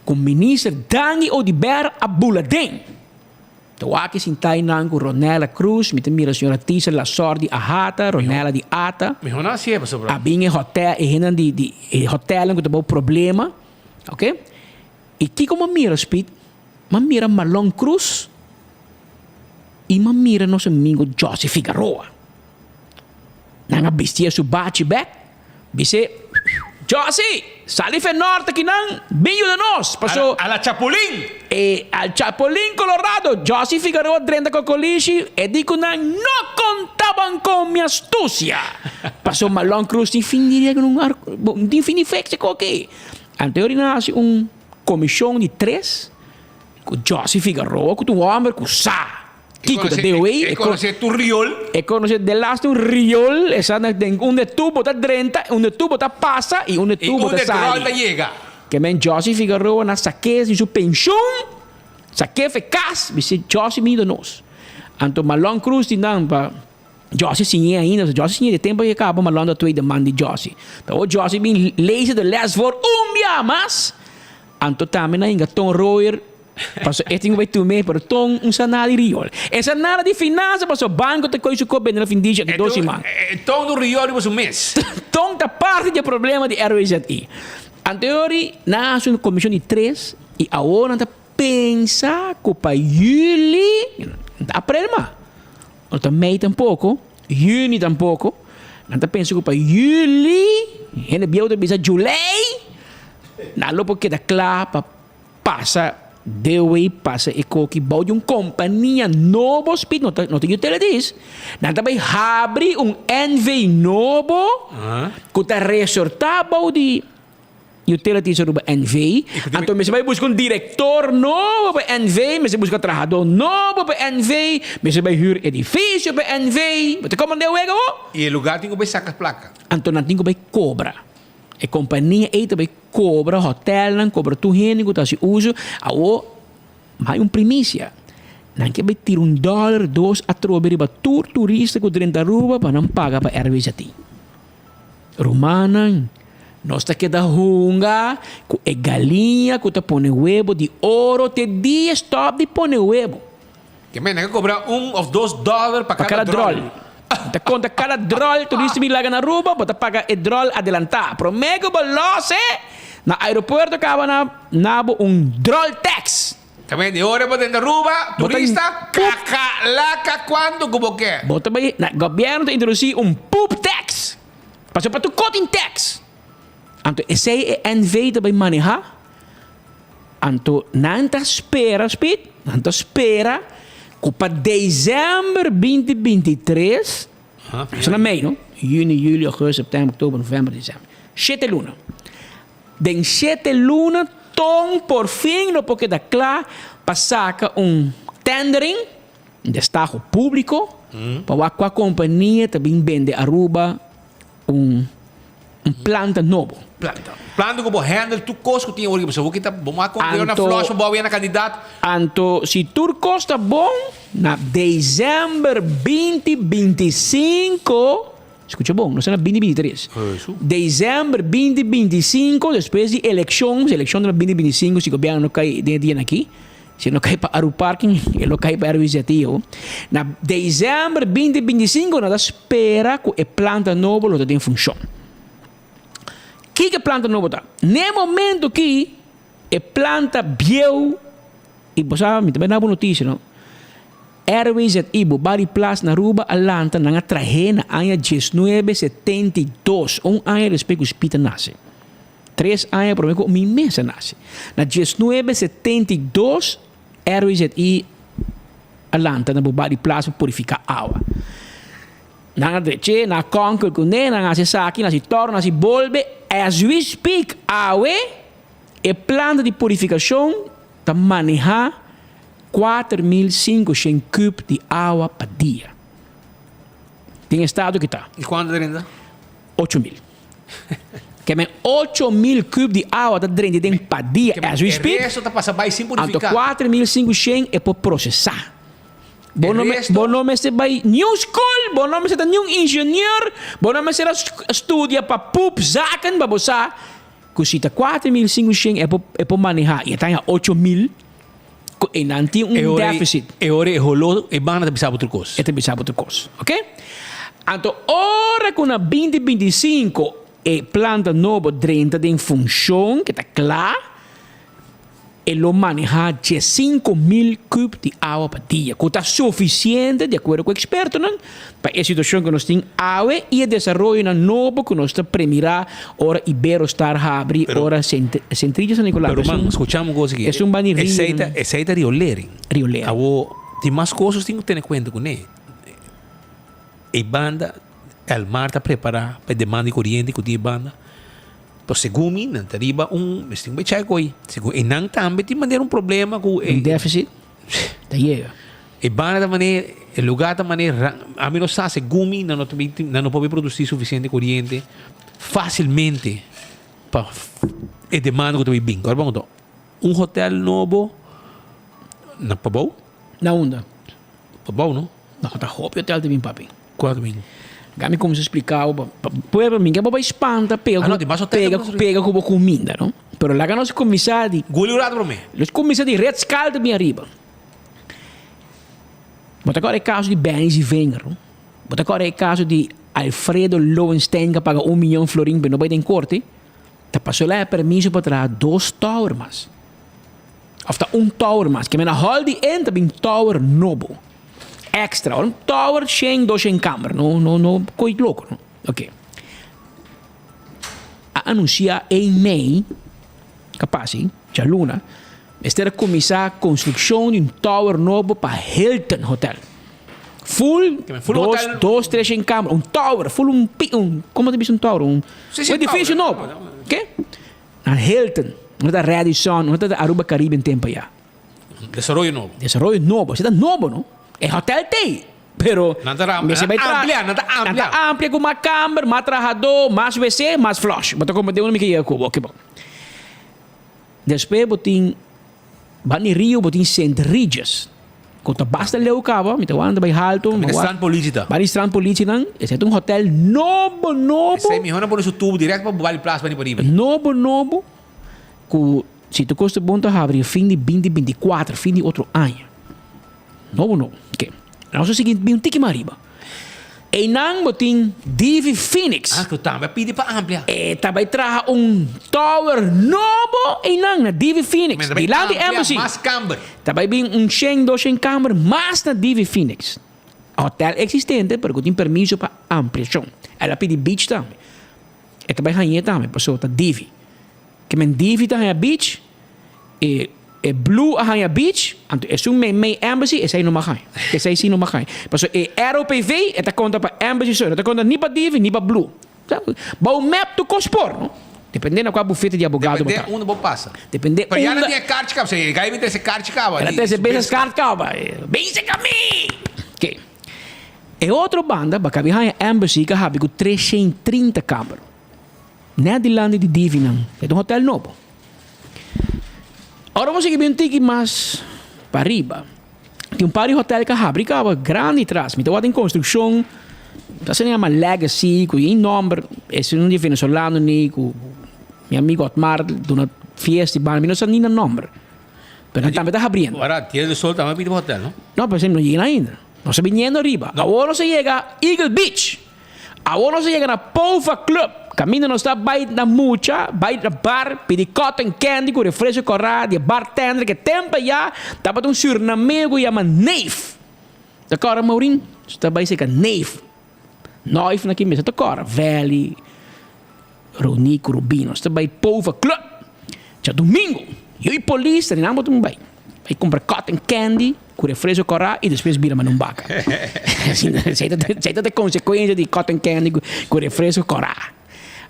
ku minister Dangui Oduber a bula den. Ta wak e sintá einan ku Ronella Cruz, mi ta mira señora Tisa Lasor di Ahata, Ronella di Ata. Mihó nan hasié pasobra. A bin e hotel, e hendenan di di e hotelnan ku ta bou problema, ok. I kiko mi a mira Speed? Mi a mira Marlon Cruz i mi a mira nos amigo Jossy Figaroa. Nan a bistié su bachi bek, bis'é, Jossy, sali fe norte akinan, bin yuda nos, paso. A la Chapulín! E al Chapulín Colorado, Jossy Figaroa drenta kokolishi, e di ku nan no kontaban kon mi astusia! Paso Marlon Cruz tin fin di rega un arko, tin fin di fek se koki. Anto nan a hasi un komishon di tres ku Jossy Figaroa ku ta un hòmber ku sa kiko ta DOE. E konosé tur riol. E konosé delaste un riol, e sa na den unda e tubo ta drenta, unda e tubo ta pasa i unda e tubo ta sali. I unda e dròl ta yega. Ke men Jossy Figaroa na sak'é di su penshun, sak'é fe kas, bis'é Jossy bini do nos. Anto Marlon Cruz di nan pa. Jossy siñ'é ainda, pasobra Jossy siñ'é di tempu ke kaba Marlon ta tweede man di Jossy. Pero ora Jossy bin lees de les voor un bia mas, anto tambe nan hinga Ton Royer, pasobra e tin ku bai tum'é, pero Ton un sa nada di riol. E sa nada di finansa, pasobra banko ta koy su kop bende na findishi aki dos siman. Ton un riol riba su mes. Ton ta parti di e problema di RWZI. Anto e ora nan a hasi un komishon di tres i awor nan ta pensa ku pa yuli, no ta aprel mas. No ta mei tampoco, juni tampoco. Nan ta pensa cu pa juli, hende bieu ta bisa julei, nan lo por keda cla pa pasa dewey, pasa e koki bou di un compania nobo, speed, no ta, no ta utilities. Nan ta bay habri un NV nobo cu ta resorta bou di Utilities Aruba NV. Anto mester bai buska un director nobo pa NV, mester buska trahadó nobo pa NV, mester bai huur edificio pa NV. Bo ta komprendé wega bo? I e lugar tin ku bai saka plaka. Anto nan tin ku bai kobra. E kompania ei ta bai kobra hotelnan, kobra tur hende ku ta hasi uso. Awor, mi hay un primisia. Nan ke bai tira un dòler, dos atrobe riba tur turista ku drenta Aruba pa nan paga pa RWZI. Rumannan, nos ta keda hunga ku e galiña ku ta pone webo di oro te dia stòp di pone webo. Ke men, nan a kobra un òf dos dòler pa kada dròl. Bo ta konta kada dròl turista bin laga na Aruba, bo ta paga e dròl adelantá. Promé ku bo lòs e, na aeropuerto kaba na na bo un dròl tax. Ta men di ora bo den Aruba, turista, kaka laka kuantu ku bo ke. Bo ta bai, na gobièrnu ta introdusí un poop tax. Pasobra pa tur kos tin tax. Anto esei e NV ta bai manehá. Anto nan ta spera, Speed, nan ta spera ku pa desèmber binti 23, esei na mei no, yüni, yüli, ougùstùs, sèptèmber, òktober, novèmber, desèmber, shete luna. Den shete luna ton por fin lo por keda kla pa saka un tendering, un destaho públiko, pa wak kua kompania ta bin bende Aruba un un planta nobo. Planta. Planta ku bo handle tur kos ku tin awor aki. Pasobra bo kita bo a kontreo na flush pa bo a wina kandidat. Anto si tur kos ta bon, na desèmber 2025, Skucha bon, nos ta na 2023. December 2025, despues di elekshon, si elekshon ta na 2025, si gobièrnu no kai den e dianan aki, si e no kai pa Aruparking, e lo kai pa RWZI. Na december 2025 nos ta spera ku e planta nobo lo ta den funshon. Kiko e planta nobo ta? Na e momento aki e planta bieu, i bo sa, mi ta bai duna bo notisia no. RWZI Bobari Plas na Aruba a lanta nan a trah'é na aña diesnuebe 72, un aña despues ku Speed a nase. Tres aña promé ku mi mes a nase. Na diesnuebe 72 RWZI a lanta na Bobari Plas pa purifiká awa. Nan a drech'é, nan a kònkel kuné, nan a hasi esaki, nan a hasi tòrò, nan a hasi bolbe. As we speak awe e planta di purifikashon ta manehá 4500 kub di awa pa dia. Den estado ki ta. I kuantu ta drenta? 8000. Ke men 8000 kub di awa ta drenta den pa dia as we speak. E resto ta pasa bai sin Anto purifiká. 4500 e por prosesá. Bo E no resto? bo no mester bai niun skol, bo no mester ta niun ingenieur, bo no mester a studia pa poep zaken pa bo sa ku si ta 4500 e por e por manehá i e ta haña 8000. Ku e nan tin un E ora ei, deficit. e ora ei holó e banda ta bisa bo tur kos. E ta bisa bo tur kos. Oké? Anto ora ku na 2025 e planta nobo drenta den funshon, ke ta kla, E lo manehá 15,000 kub di awa pa dia, ku ta sufisiente, di akuerdo ku ekspertonan, pa e situashon ku nos tin awe i e desaroyonan nobo ku nos ta premirá ora Iberostar habri, ora Centrillo San Nicolas. Pero man, skucha un kos aki. Esun bani rio. Esei ta, esei ta riolering. Riolering. Awo, tin mas kos nos tin ku tene kuenta kuné. E banda, Elmar ta prepará pa e demanda di koriente ku tin e banda. Pero segun mi nan ta riba un mester un bechai koy. Segun e nan tambe tin manera un problema ku e. Un deficit ta yega. E banda ta manera, e lugar ta manera, ami no sa segun mi nan no ta bin nan no por bin produci suficiente coriente facilmente pa e demanda ku ta bin bin. Ora bo anto un hotel nobo na Pabou. Na unda? Pabou no? No ta hopi hotel ta bin papi. Kua ta bin? Ga mi kuminsá splika bo pa pueblo mi ke bo bai spanta pega Ah no, di mas hotel pega pega ku bo kuminda no. Pero laga nos kuminsá di Guli un rato promé. Nos kuminsá di Ritz Carlton bin ariba. Bo ta kòrda e kaso di Benny Zievinger no? Bo ta kòrda e kaso di Alfredo Lowenstein ku a paga un miyon florin pa e no bai den korte? Ta pasó el a haña permiso pa traha dos tower mas. Of ta un tower mas. Ke men a hòl di en ta bin tower nobo. Extra. Un tower shen, dos shen kamer. No, no, no koi loko no. Oké. A anunsiá ein mei, kapas si, djaluna, mester a kuminsá konstrukshon di un tower nobo pa Hilton Hotel. Full, Full dos, hotel. dos, tres shen kamer. Un tower, full un pi, un, komo ta bisa un tower? Un, Sí, sí, un edifisio tower. nobo. Oké. Na Hilton, no ta Radisson, no ta Aruba Caribbean tempo ya. Desaroyo nobo. Desaroyo nobo, esei ta nobo no. E hotel t'ei, pero Nan ta mester nan bai tra amplia, nan ta nan amplia. ta amplia ku mas kamber, mas trahadó, mas wc, mas flush. Bo ta komprendé unda mi ke yega ku bo? Oke bon. Despues bo tin Bani Rio bo tin Sint Regis ku ta basta leu kaba, mi ta wanta bai halto, mi Kaminda wak Strand Politie ta. Bani Strand Politie nan, esei ta un hotel nobo nobo. Esei mihó nan pone su tubo direct pa Bali Plaza bani pariba. Nobo nobo ku si tur kos ta bon ta habri fin di binti 24, fin di otro aña. Nobo nobo. Oke. Nos a sigui bin un tiki mas ariba. Einan bo tin Divi Phoenix. Ah, ku tambe a pidi pa amplia. E ta bai traha un tower nobo einan na Divi Phoenix. Men ta bai Dilanti amplia Embassy. mas kamber. Ta bai bin un shen, dos shen kamber mas na Divi Phoenix. Hotel existente, pero ku tin permiso pa ampliashon. El a pidi beach tambe. E ta bai hañ'é tambe, pasobra ta Divi. Ke men Divi ta haña beach, e e Blue a haña beach, anto esun meimei Embassy, esei no mag haña. Esei si no mag haña. Pasobra e ROPV e ta konta pa Embassy so, e no ta konta ni pa Divi ni pa Blue. Bou mep tur kos por, no? Depende na kua bufete di abogado bo ta. Depende unda bo pasa. Depende Pero ya unda. no tin e karchi kaba, e gai mi trese karchi kaba. El a trese business card kaba. Binse ka mi! Oké. E otro banda, bakabi haña Embassy ka habi ku 330 kamer. Net dilanti di Divi nan. E ta un hotel nobo. Ora bo sigui bin un tiki mas pa riba, tin un par di hotel ka habri kaba grandi tras. Mi ta wak den konstrukshon, ta asina yama Legacy, ku yin nomber, esun di venezolano ni ku mi amigo Otmar duna fiesta i banda, mi no sa ni nan nomber. Pero nan tambe ta habriendo. Ora Tierra del Sol tambe a pidi pa hotel, no? No, pero esei no yega ainda. Nos ta biniendo riba. Awor nos a yega Eagle Beach. Awor nos a yega na Pova Club, kaminda nos ta bai na mucha, bai na bar, pidi cotton candy ku refresco kòrá di e bartender ku e tempu ayá tabata un surnameo ku yama Neef. Ta kòrda Maurin? Nos ta bai serka Neef. Noif na ki mesa ta kòrda? Valley. Reuní ku Rubí nos ta bai Pova Club djadumingu. Yo i polis ta rinan bo ta bai. Bai kumpra cotton candy ku refresco kòrá i despues bira manda un baka. Esei ta e konsekuensia di cotton candy ku refresco kòrá.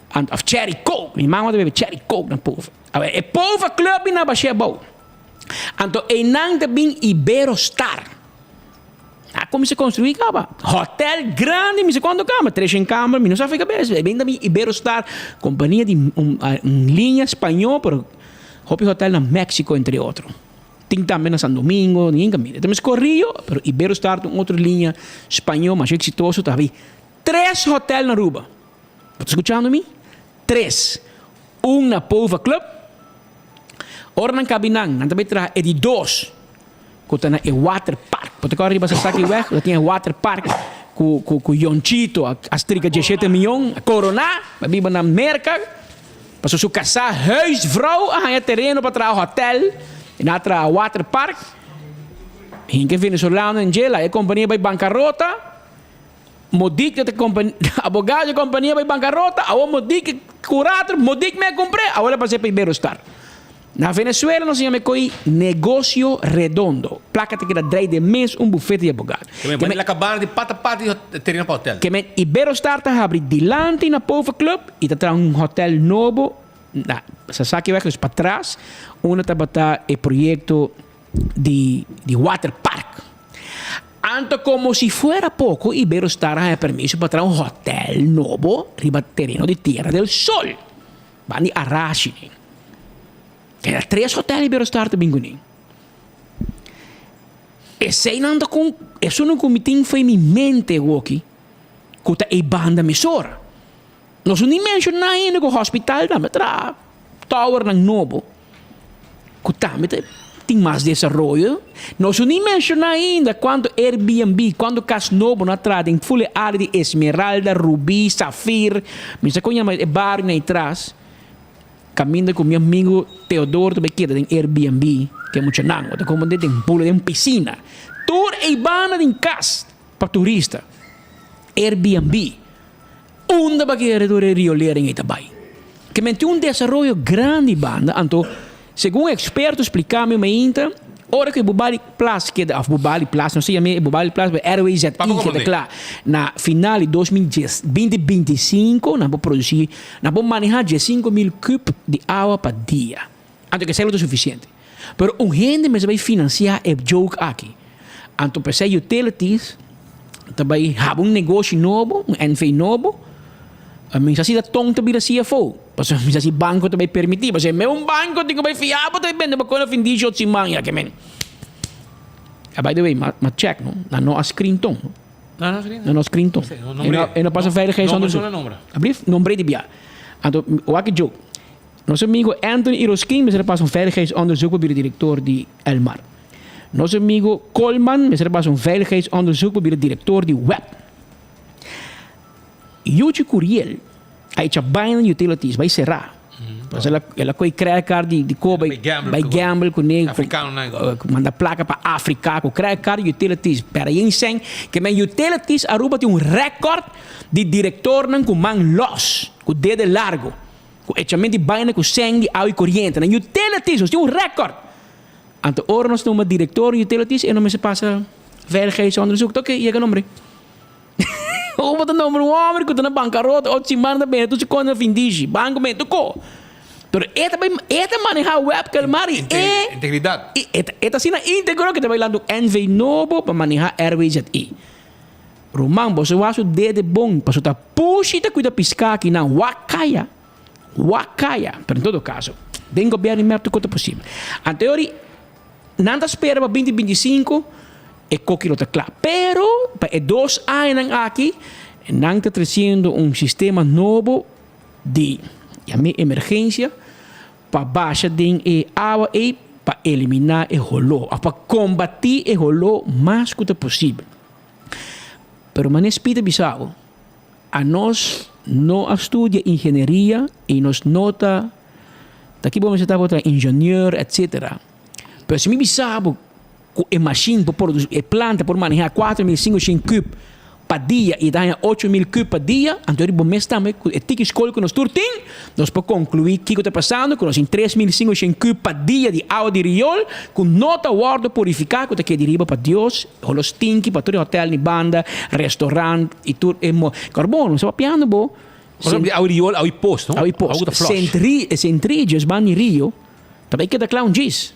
Òf cherry coke. Mi mama ta bebe cherry coke na Pova. Awor e Pova Club bin na bash'é abou. Anto einan ta bin Iberostar. A cuminsa construi caba. Hotel grandi, mi sa cuanto cama, 300 camber, mi no sa fi cabeza. E benta mi Iberostar, compania di un, un linea spañol, pero hopi hotel na Mexico entre otro. Tin tambe na San Domingo, ni en caminda. Tambe Corrillo, pero Iberostar ta un otro linea spañol masha exitoso, ta habi tres hotel na Aruba. Bo ta scuchando mi? Tres. Un na Pova Club. Ora nan cabi nan, nan ta bay traha e di dos. ku ta na e waterpark. Bo ta kòrda riba Sasaki weg, ta tin e waterpark ku ku ku Yonchito a a strika dieshete mion, a koroná, a biba na Merka. Pasobra su kasá huisvrouw a haña tereno pa traha hòtèl i nan a traha waterpark. Hinka e venezolano en dje, laga e kompania bai bankarota. Modik ta abogado di kompania bai bankarota, awor Modik kurator, Modik me a kumpr'é, awor el a pas'é pa Iberostar. Na Venezuela nos a yama e koi negocio redondo. Plaka ta keda drei den mes un bufete di abogado. Ke men manda la kabana di pata pata di tereno pa hotel. Ke men Iberostar ta habri dilanti na Pova Club i ta traha un hotel nobo na Sasakiweg, dus patras, unda tabata e proyekto di di waterpark. Anto como si fuera poco Iberostar a haña permiso pa traha un hotel nobo riba tereno di Tierra del Sol. Ban di Arashi den. Keda tres hotel Iberostar ta bin kuné. Eseinan ta kon esun ku mi tin fo'i mi mente awoki ku ta e banda mesora. Nos no ni menshoná ainda ku hospital tambe a traha towernan nobo ku tambe ta tin mas desaroyo. Nos no ni menshoná ainda kuantu Airbnb, kuantu kas nobo no a traha den ful e área di Esmeralda, Rubí, Safir, mi sa kon yama e barionan ei tras, kaminda ku mi amigu Teodoro ta bai keda den Airbnb ku e muchanan. Bo ta komprendé den bula den pisina. Tur ei banda den kas pa turista. Airbnb. Unda ba kere tur e riolering ei ta bai? Ke men tin un desaroyo grandi banda, anto segun eksperto splika mi mainta, ora ku e Bubali Plas keda, òf Bubali Plas, no se yam'é e Bubali Plas, pero RWZI keda kla na final di 2010, 2025, nan por produsí, nan por manehá 15,000 kub di awa pa dia. Anto kesei lo ta sufisiente. Pero un hende mester bai finansiá e joke aki. Anto p'esei utilities ta bai haba un negoshi nobo, un NV nobo. Mi sa si ta ton ta bira CFO, pasobra mi sa si banko ta bai permití. Pasobra me un banko tin ku bai fia bo ta bai bende bo kos na fin di short siman ya ke men. By the way, m'a check no, nan no a screen ton. Nan no a screen ton. E no pasa veiligheidsonderzoek. Ablief? Nombr'é di bia. Anto wak e joke. Nos amigo Anthony Iroskin mester a pasa un veiligheidsonderzoek pa bira director di Elmar. Nos amigo Coleman mester a pasa un veiligheidsonderzoek pa bira director di web. Yuchi Curiel a echa baina di utilities bai sera. Pasobra el a koe credit card di di ko bai bai gamble kuné manda plaka pa Afrika ku credit card di utilities. Pero yen sèn ke men utilities Aruba tin un record di directornan ku man los, ku dede largo. Ku echamento di baina ku sèn di awa i koriente. Na utilities nos tin un rèkòrt. Anto ora nos numa direktor di utilities e no mester pasa veiligheidsonderzoek. Ta oke, yega nombre. Ora bo ta nombra un hòmber ku ta na bankarota ocho siman ta bende tur su kos na findishi. Banko bende tur ko. Pero e ta bai e ta manehá web Kalmar i e Integridat. i e ta e ta asina íntegro ku e ta bai lanta un NV nobo pa manehá RWZI. Ruman, boso wak su dede bon, pasobra ta pushi ta cuida pisca akinan, wak caya, wak caya. Pero en todo caso, den gobierno di mep tur cosa ta posibel. Anteori, nan ta spera pa binti 25 e koki lo ta cla. Pero pa e dos añanan aki, nan ta treciendo un sistema nobo di, yam'e emergencia, pa basha den e awa ei pa elimina e holó, of pa combati e holó mas cu ta posibel. Pero manera Speed a bisa bo, anos no a studia ingenieria y nos no ta, ta ki bo mester ta bo ta ingenieur etcetera. Pero si mi bisa bo cu e machine por produci, e planta por maneha 4500 cube pa dia y ta haña 8000 cube pa dia, anto bo mes tambe cu e tiki scol cu nos tur tin, Nos por conclui kico ta pasando cu nos tin 3500 cube pa dia di awa di riool cu no ta wordo purifica cu ta keda di riba pa Dios ho lo stinki pa tur e hotel ni banda, restaurant y tur e mo Carbon nos ta papiando bo Por ejemplo, awa di riool, awa di pos, no? Awa di pos. Awa cu ta flush. St. Regis banda di rio ta bay keda cla un djis.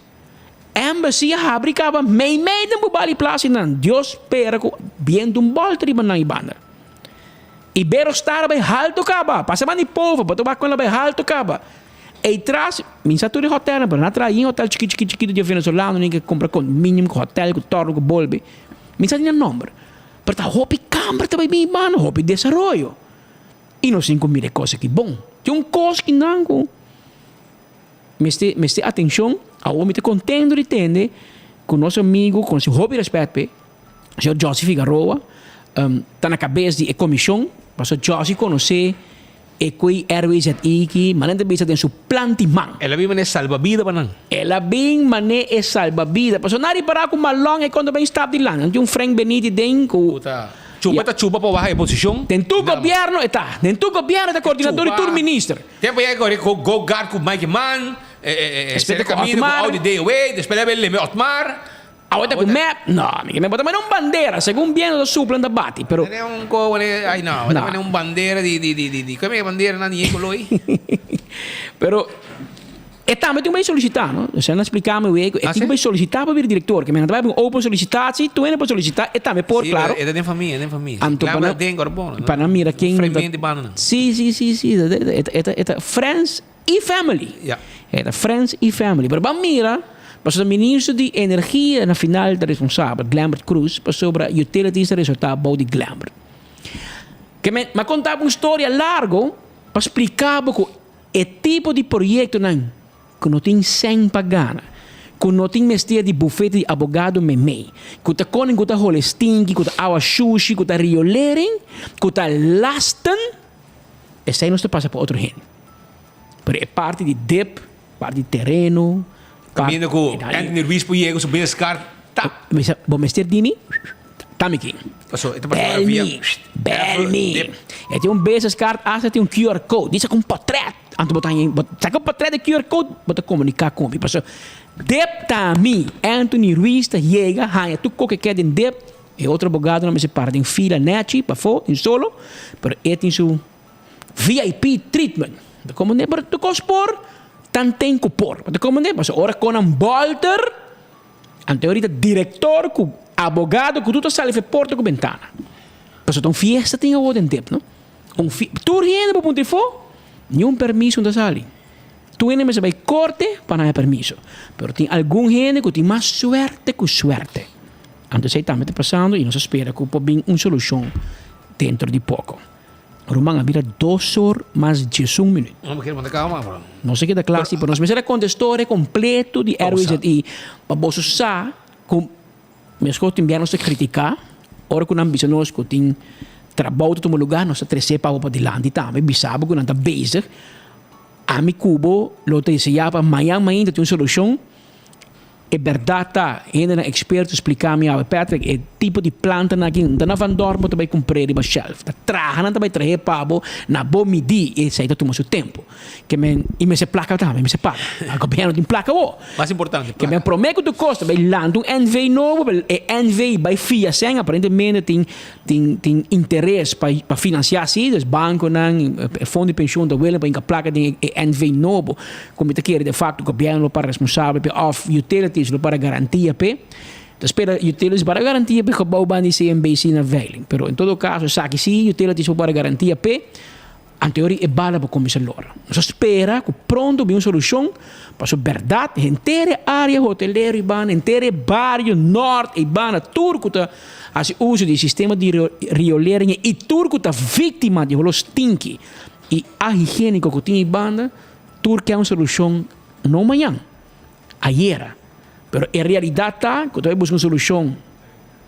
Embassy a habri caba mei mei den Bubali Plaza y nan Dios pera cu biento un bolta riba nan y banda. Iberostar a bai halto kaba. Pasa ban di povo, bo ta wak kon el a bai halto kaba. Ei tras, mi sa tur e hotelnan, pero nan a traha yin hotel chikit chikit chikito di e venezolano nin ke kumpra condominium ku hotel ku torno ku bolbe. Mi sa di nan nomber. Pero ta hopi kamber ta bai bin mano, hopi desaroyo. I nos tin ku mira e kos aki bon. Tin un kos ki nan ku mester mester atenshon. Awor mi ta kontento di tende. ku nos amigu, ku nos hopi rèspèt p'e, señor Jossy Figaroa, ta na kabes di e komishon, pasobra Jossy konosé e kui RWZI ki manera ta bisa den su planti man. El a bin manera e salbabida pa nan. El a bin manera e salbabida. Pasobra nan a ripará ku Malon e konta bin stap di lan. Nan tin un Frank Beniti den ku. Ku ta chupa ta chupa pa baha e posishon. Den tur gobièrnu e ta. Den tur gobièrnu e ta koordinador di tur minister. Tempu ya e kore ku go guard ku Mike Eman, Despues Sere ta ku Camino ku Otmar. Audi DOW, despues el a bin leme Otmar. Awe ta ku mep? No, mi ke mep bo ta manda un bandera, segun biento ta supla ta bati, pero. Tene un ko wene, ay no, bo ta manda un bandera di di di di, kome e bandera nan di e koloi? Pero e tambe tin ku bai solisitá, no? Esei nan a splika mi wei ku e tin ku bai solisitá pa bira direktor, ke men nan ta bai un open solisitatie, tur hende por solisitá, e tambe por, klaro. Si, e ta den famia, e den famia. Anto pa nan, pa nan mira ken. Fremende banda nan. Si, si, si, si, e ta, e ta friends. I family. Ja. E ta friends i family. Pero ban mira, pasobra minister di energia na final ta responsabel, Glenbert Croes, pasobra utilities ta resortá bou di Glenbert. Ke men, m'a konta bo un storia largo pa splika bo ku e tipo di proyektonan ku no tin sèn pa gana, ku no tin mester di bufete di abogado meimei, ku ta konen ku ta hole stinki, ku ta awa shushi, ku ta riolering, ku ta lasten, Esei nos ta pasa pa otro hende. Pero e parti di dip, parti di tereno, Caminda cu Anthony Ruiz por yega cu su business card, tap. Bo mester di mi, ta mi kin. Paso e ta pasa Bel via mi, bel mi. Dip. E tin un business card, hasta tin un QR code. Di saca un potret. Anto bo ta haña, bo saca un potret di QR code, bo ta comunica cu mi. Paso dip ta mi. Anthony Ruiz ta yega, haña tur koke ke den dip. E otro abogadonan mester para den fila nechi pafó den solo, pero e tin su VIP treatment. Ta komprendé? Pero tur kos por tanten ku por. Bo ta komprendé? Pasobra ora kon nan bòlter, anto ahorita direktor ku abogado ku tur ta sali for e porta ku bentana. Pasobra ta un fiesta tin awor den dip, no? Un fi, tur hende por puntra efó, niun permiso no ta sali. Tur hende mester bai korte pa nan haña permiso. Pero tin algun hende ku tin mas suerte ku suerte. Anto esei tambe ta pasando i nos a spera ku por bin un solushon dentro di poko. Ruman a bira dos or mas diesun minüt. Nos a keda kla si, pero nos mester a konta e storia kompleto di RWZI pa boso sa ku meskos tin bia nos ta kritiká ora ku nan bisa nos ku tin trabou ta tuma lugá nos ta tres'é pa bo padilanti tambe bisa bo ku nan ta bezig. Ami ku bo lo ta deseá pa mañan mainta tin un solushon. E bèrdat ta, hendenan eksperto splika mi awe, Patrick, e tipo di plantanan aki no ta na Van Dorp bo ta bai kumpr'é riba shelf. Ta traha nan ta bai trah'é pa bo na bo midí i esei ta tuma su tempu. Ke men, i mester plaka tambe, mester paga. A gobièrnu tin plaka awor. Mas importante, Ke plaka. men promé ku tur kos ta bai lanta un NV nobo, e NV bai fia sèn, aparentemente tin tin tin interes pa pa finansiá si, dus bankonan, e fondo di penshun ta willing pa hinka plaka den e NV nobo. Ku mi ta kere de fakto gobièrnu lo para responsabel p'e òf utilities lo para garantia p'e. Ta spera utilities para garantia p'e gebou ban di CMBC na veiling. Pero en todo kaso esaki si utilities por para garantia p'e, anteori e bala por kuminsá lora. Nos a spera ku pronto bin un solushon pasobra bèrdat henter e área hotelero ei banda, henter e bario nòrt ei banda tur ku ta hasi uso di e sistema di riolering ei i tur ku ta víktima di holo stinki i ahigiéniko ku tin ei banda, Tur ke un solushon no mañan, ayera. Pero e realidat ta ku ta bai buska un solushon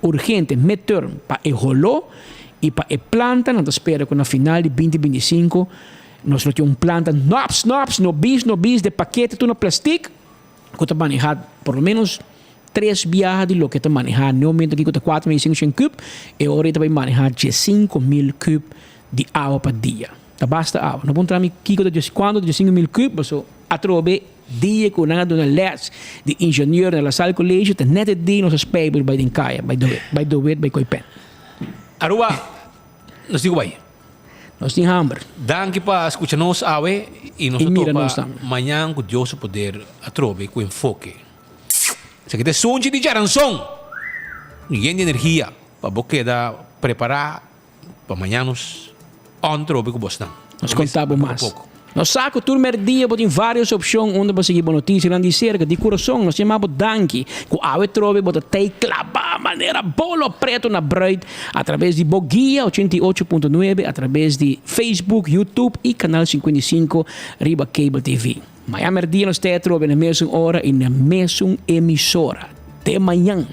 urgente, midterm, pa e holó i pa e planta. Nan ta spera ku na final di binti 25 nos lo tin un planta nòps nòps, no bis no bis, de pakete tur na plastik ku ta manehá por lo ménos tres biaha di loke ta manehá n'e momento aki ku ta 4500 kub, e ora ei ta bai manehá 15000 kub di awa pa dia. Ta basta awa. No puntra mi kiko ta djes kuantu ta djesinku mil kub, paso atrobe dia ku nan a duna les di ingenieur na La Salle College ta net e dia nos a spijbel bai den kaya, bai de bai de wit bai koi pen. Aruba, nos tin ku bai. Nos tin hamber. Danki pa skucha nos awe i nos I ta mira topa nos tambe. mañan ku Dios su poder atrobe ku enfoke. Esaki ta e sunchi di djaranson yen di energia pa bo keda prepara Pa mañan nos on trobe ku bosnan. Nos konta bo mas. Nos sa ku tur merdia bo tin vários opshon unda bo sigui bo notisianan di serka. Di kurason nos yama bo danki ku awe trobe bo ta tei klabá manera bolo pretu na bruid atrabes di bo guia 88.9 atrabes di Facebook, YouTube i Kanal 55 riba Cable TV. Mañan merdia nos tei atrobe na mesun ora i na mesun emisora. Te mañan.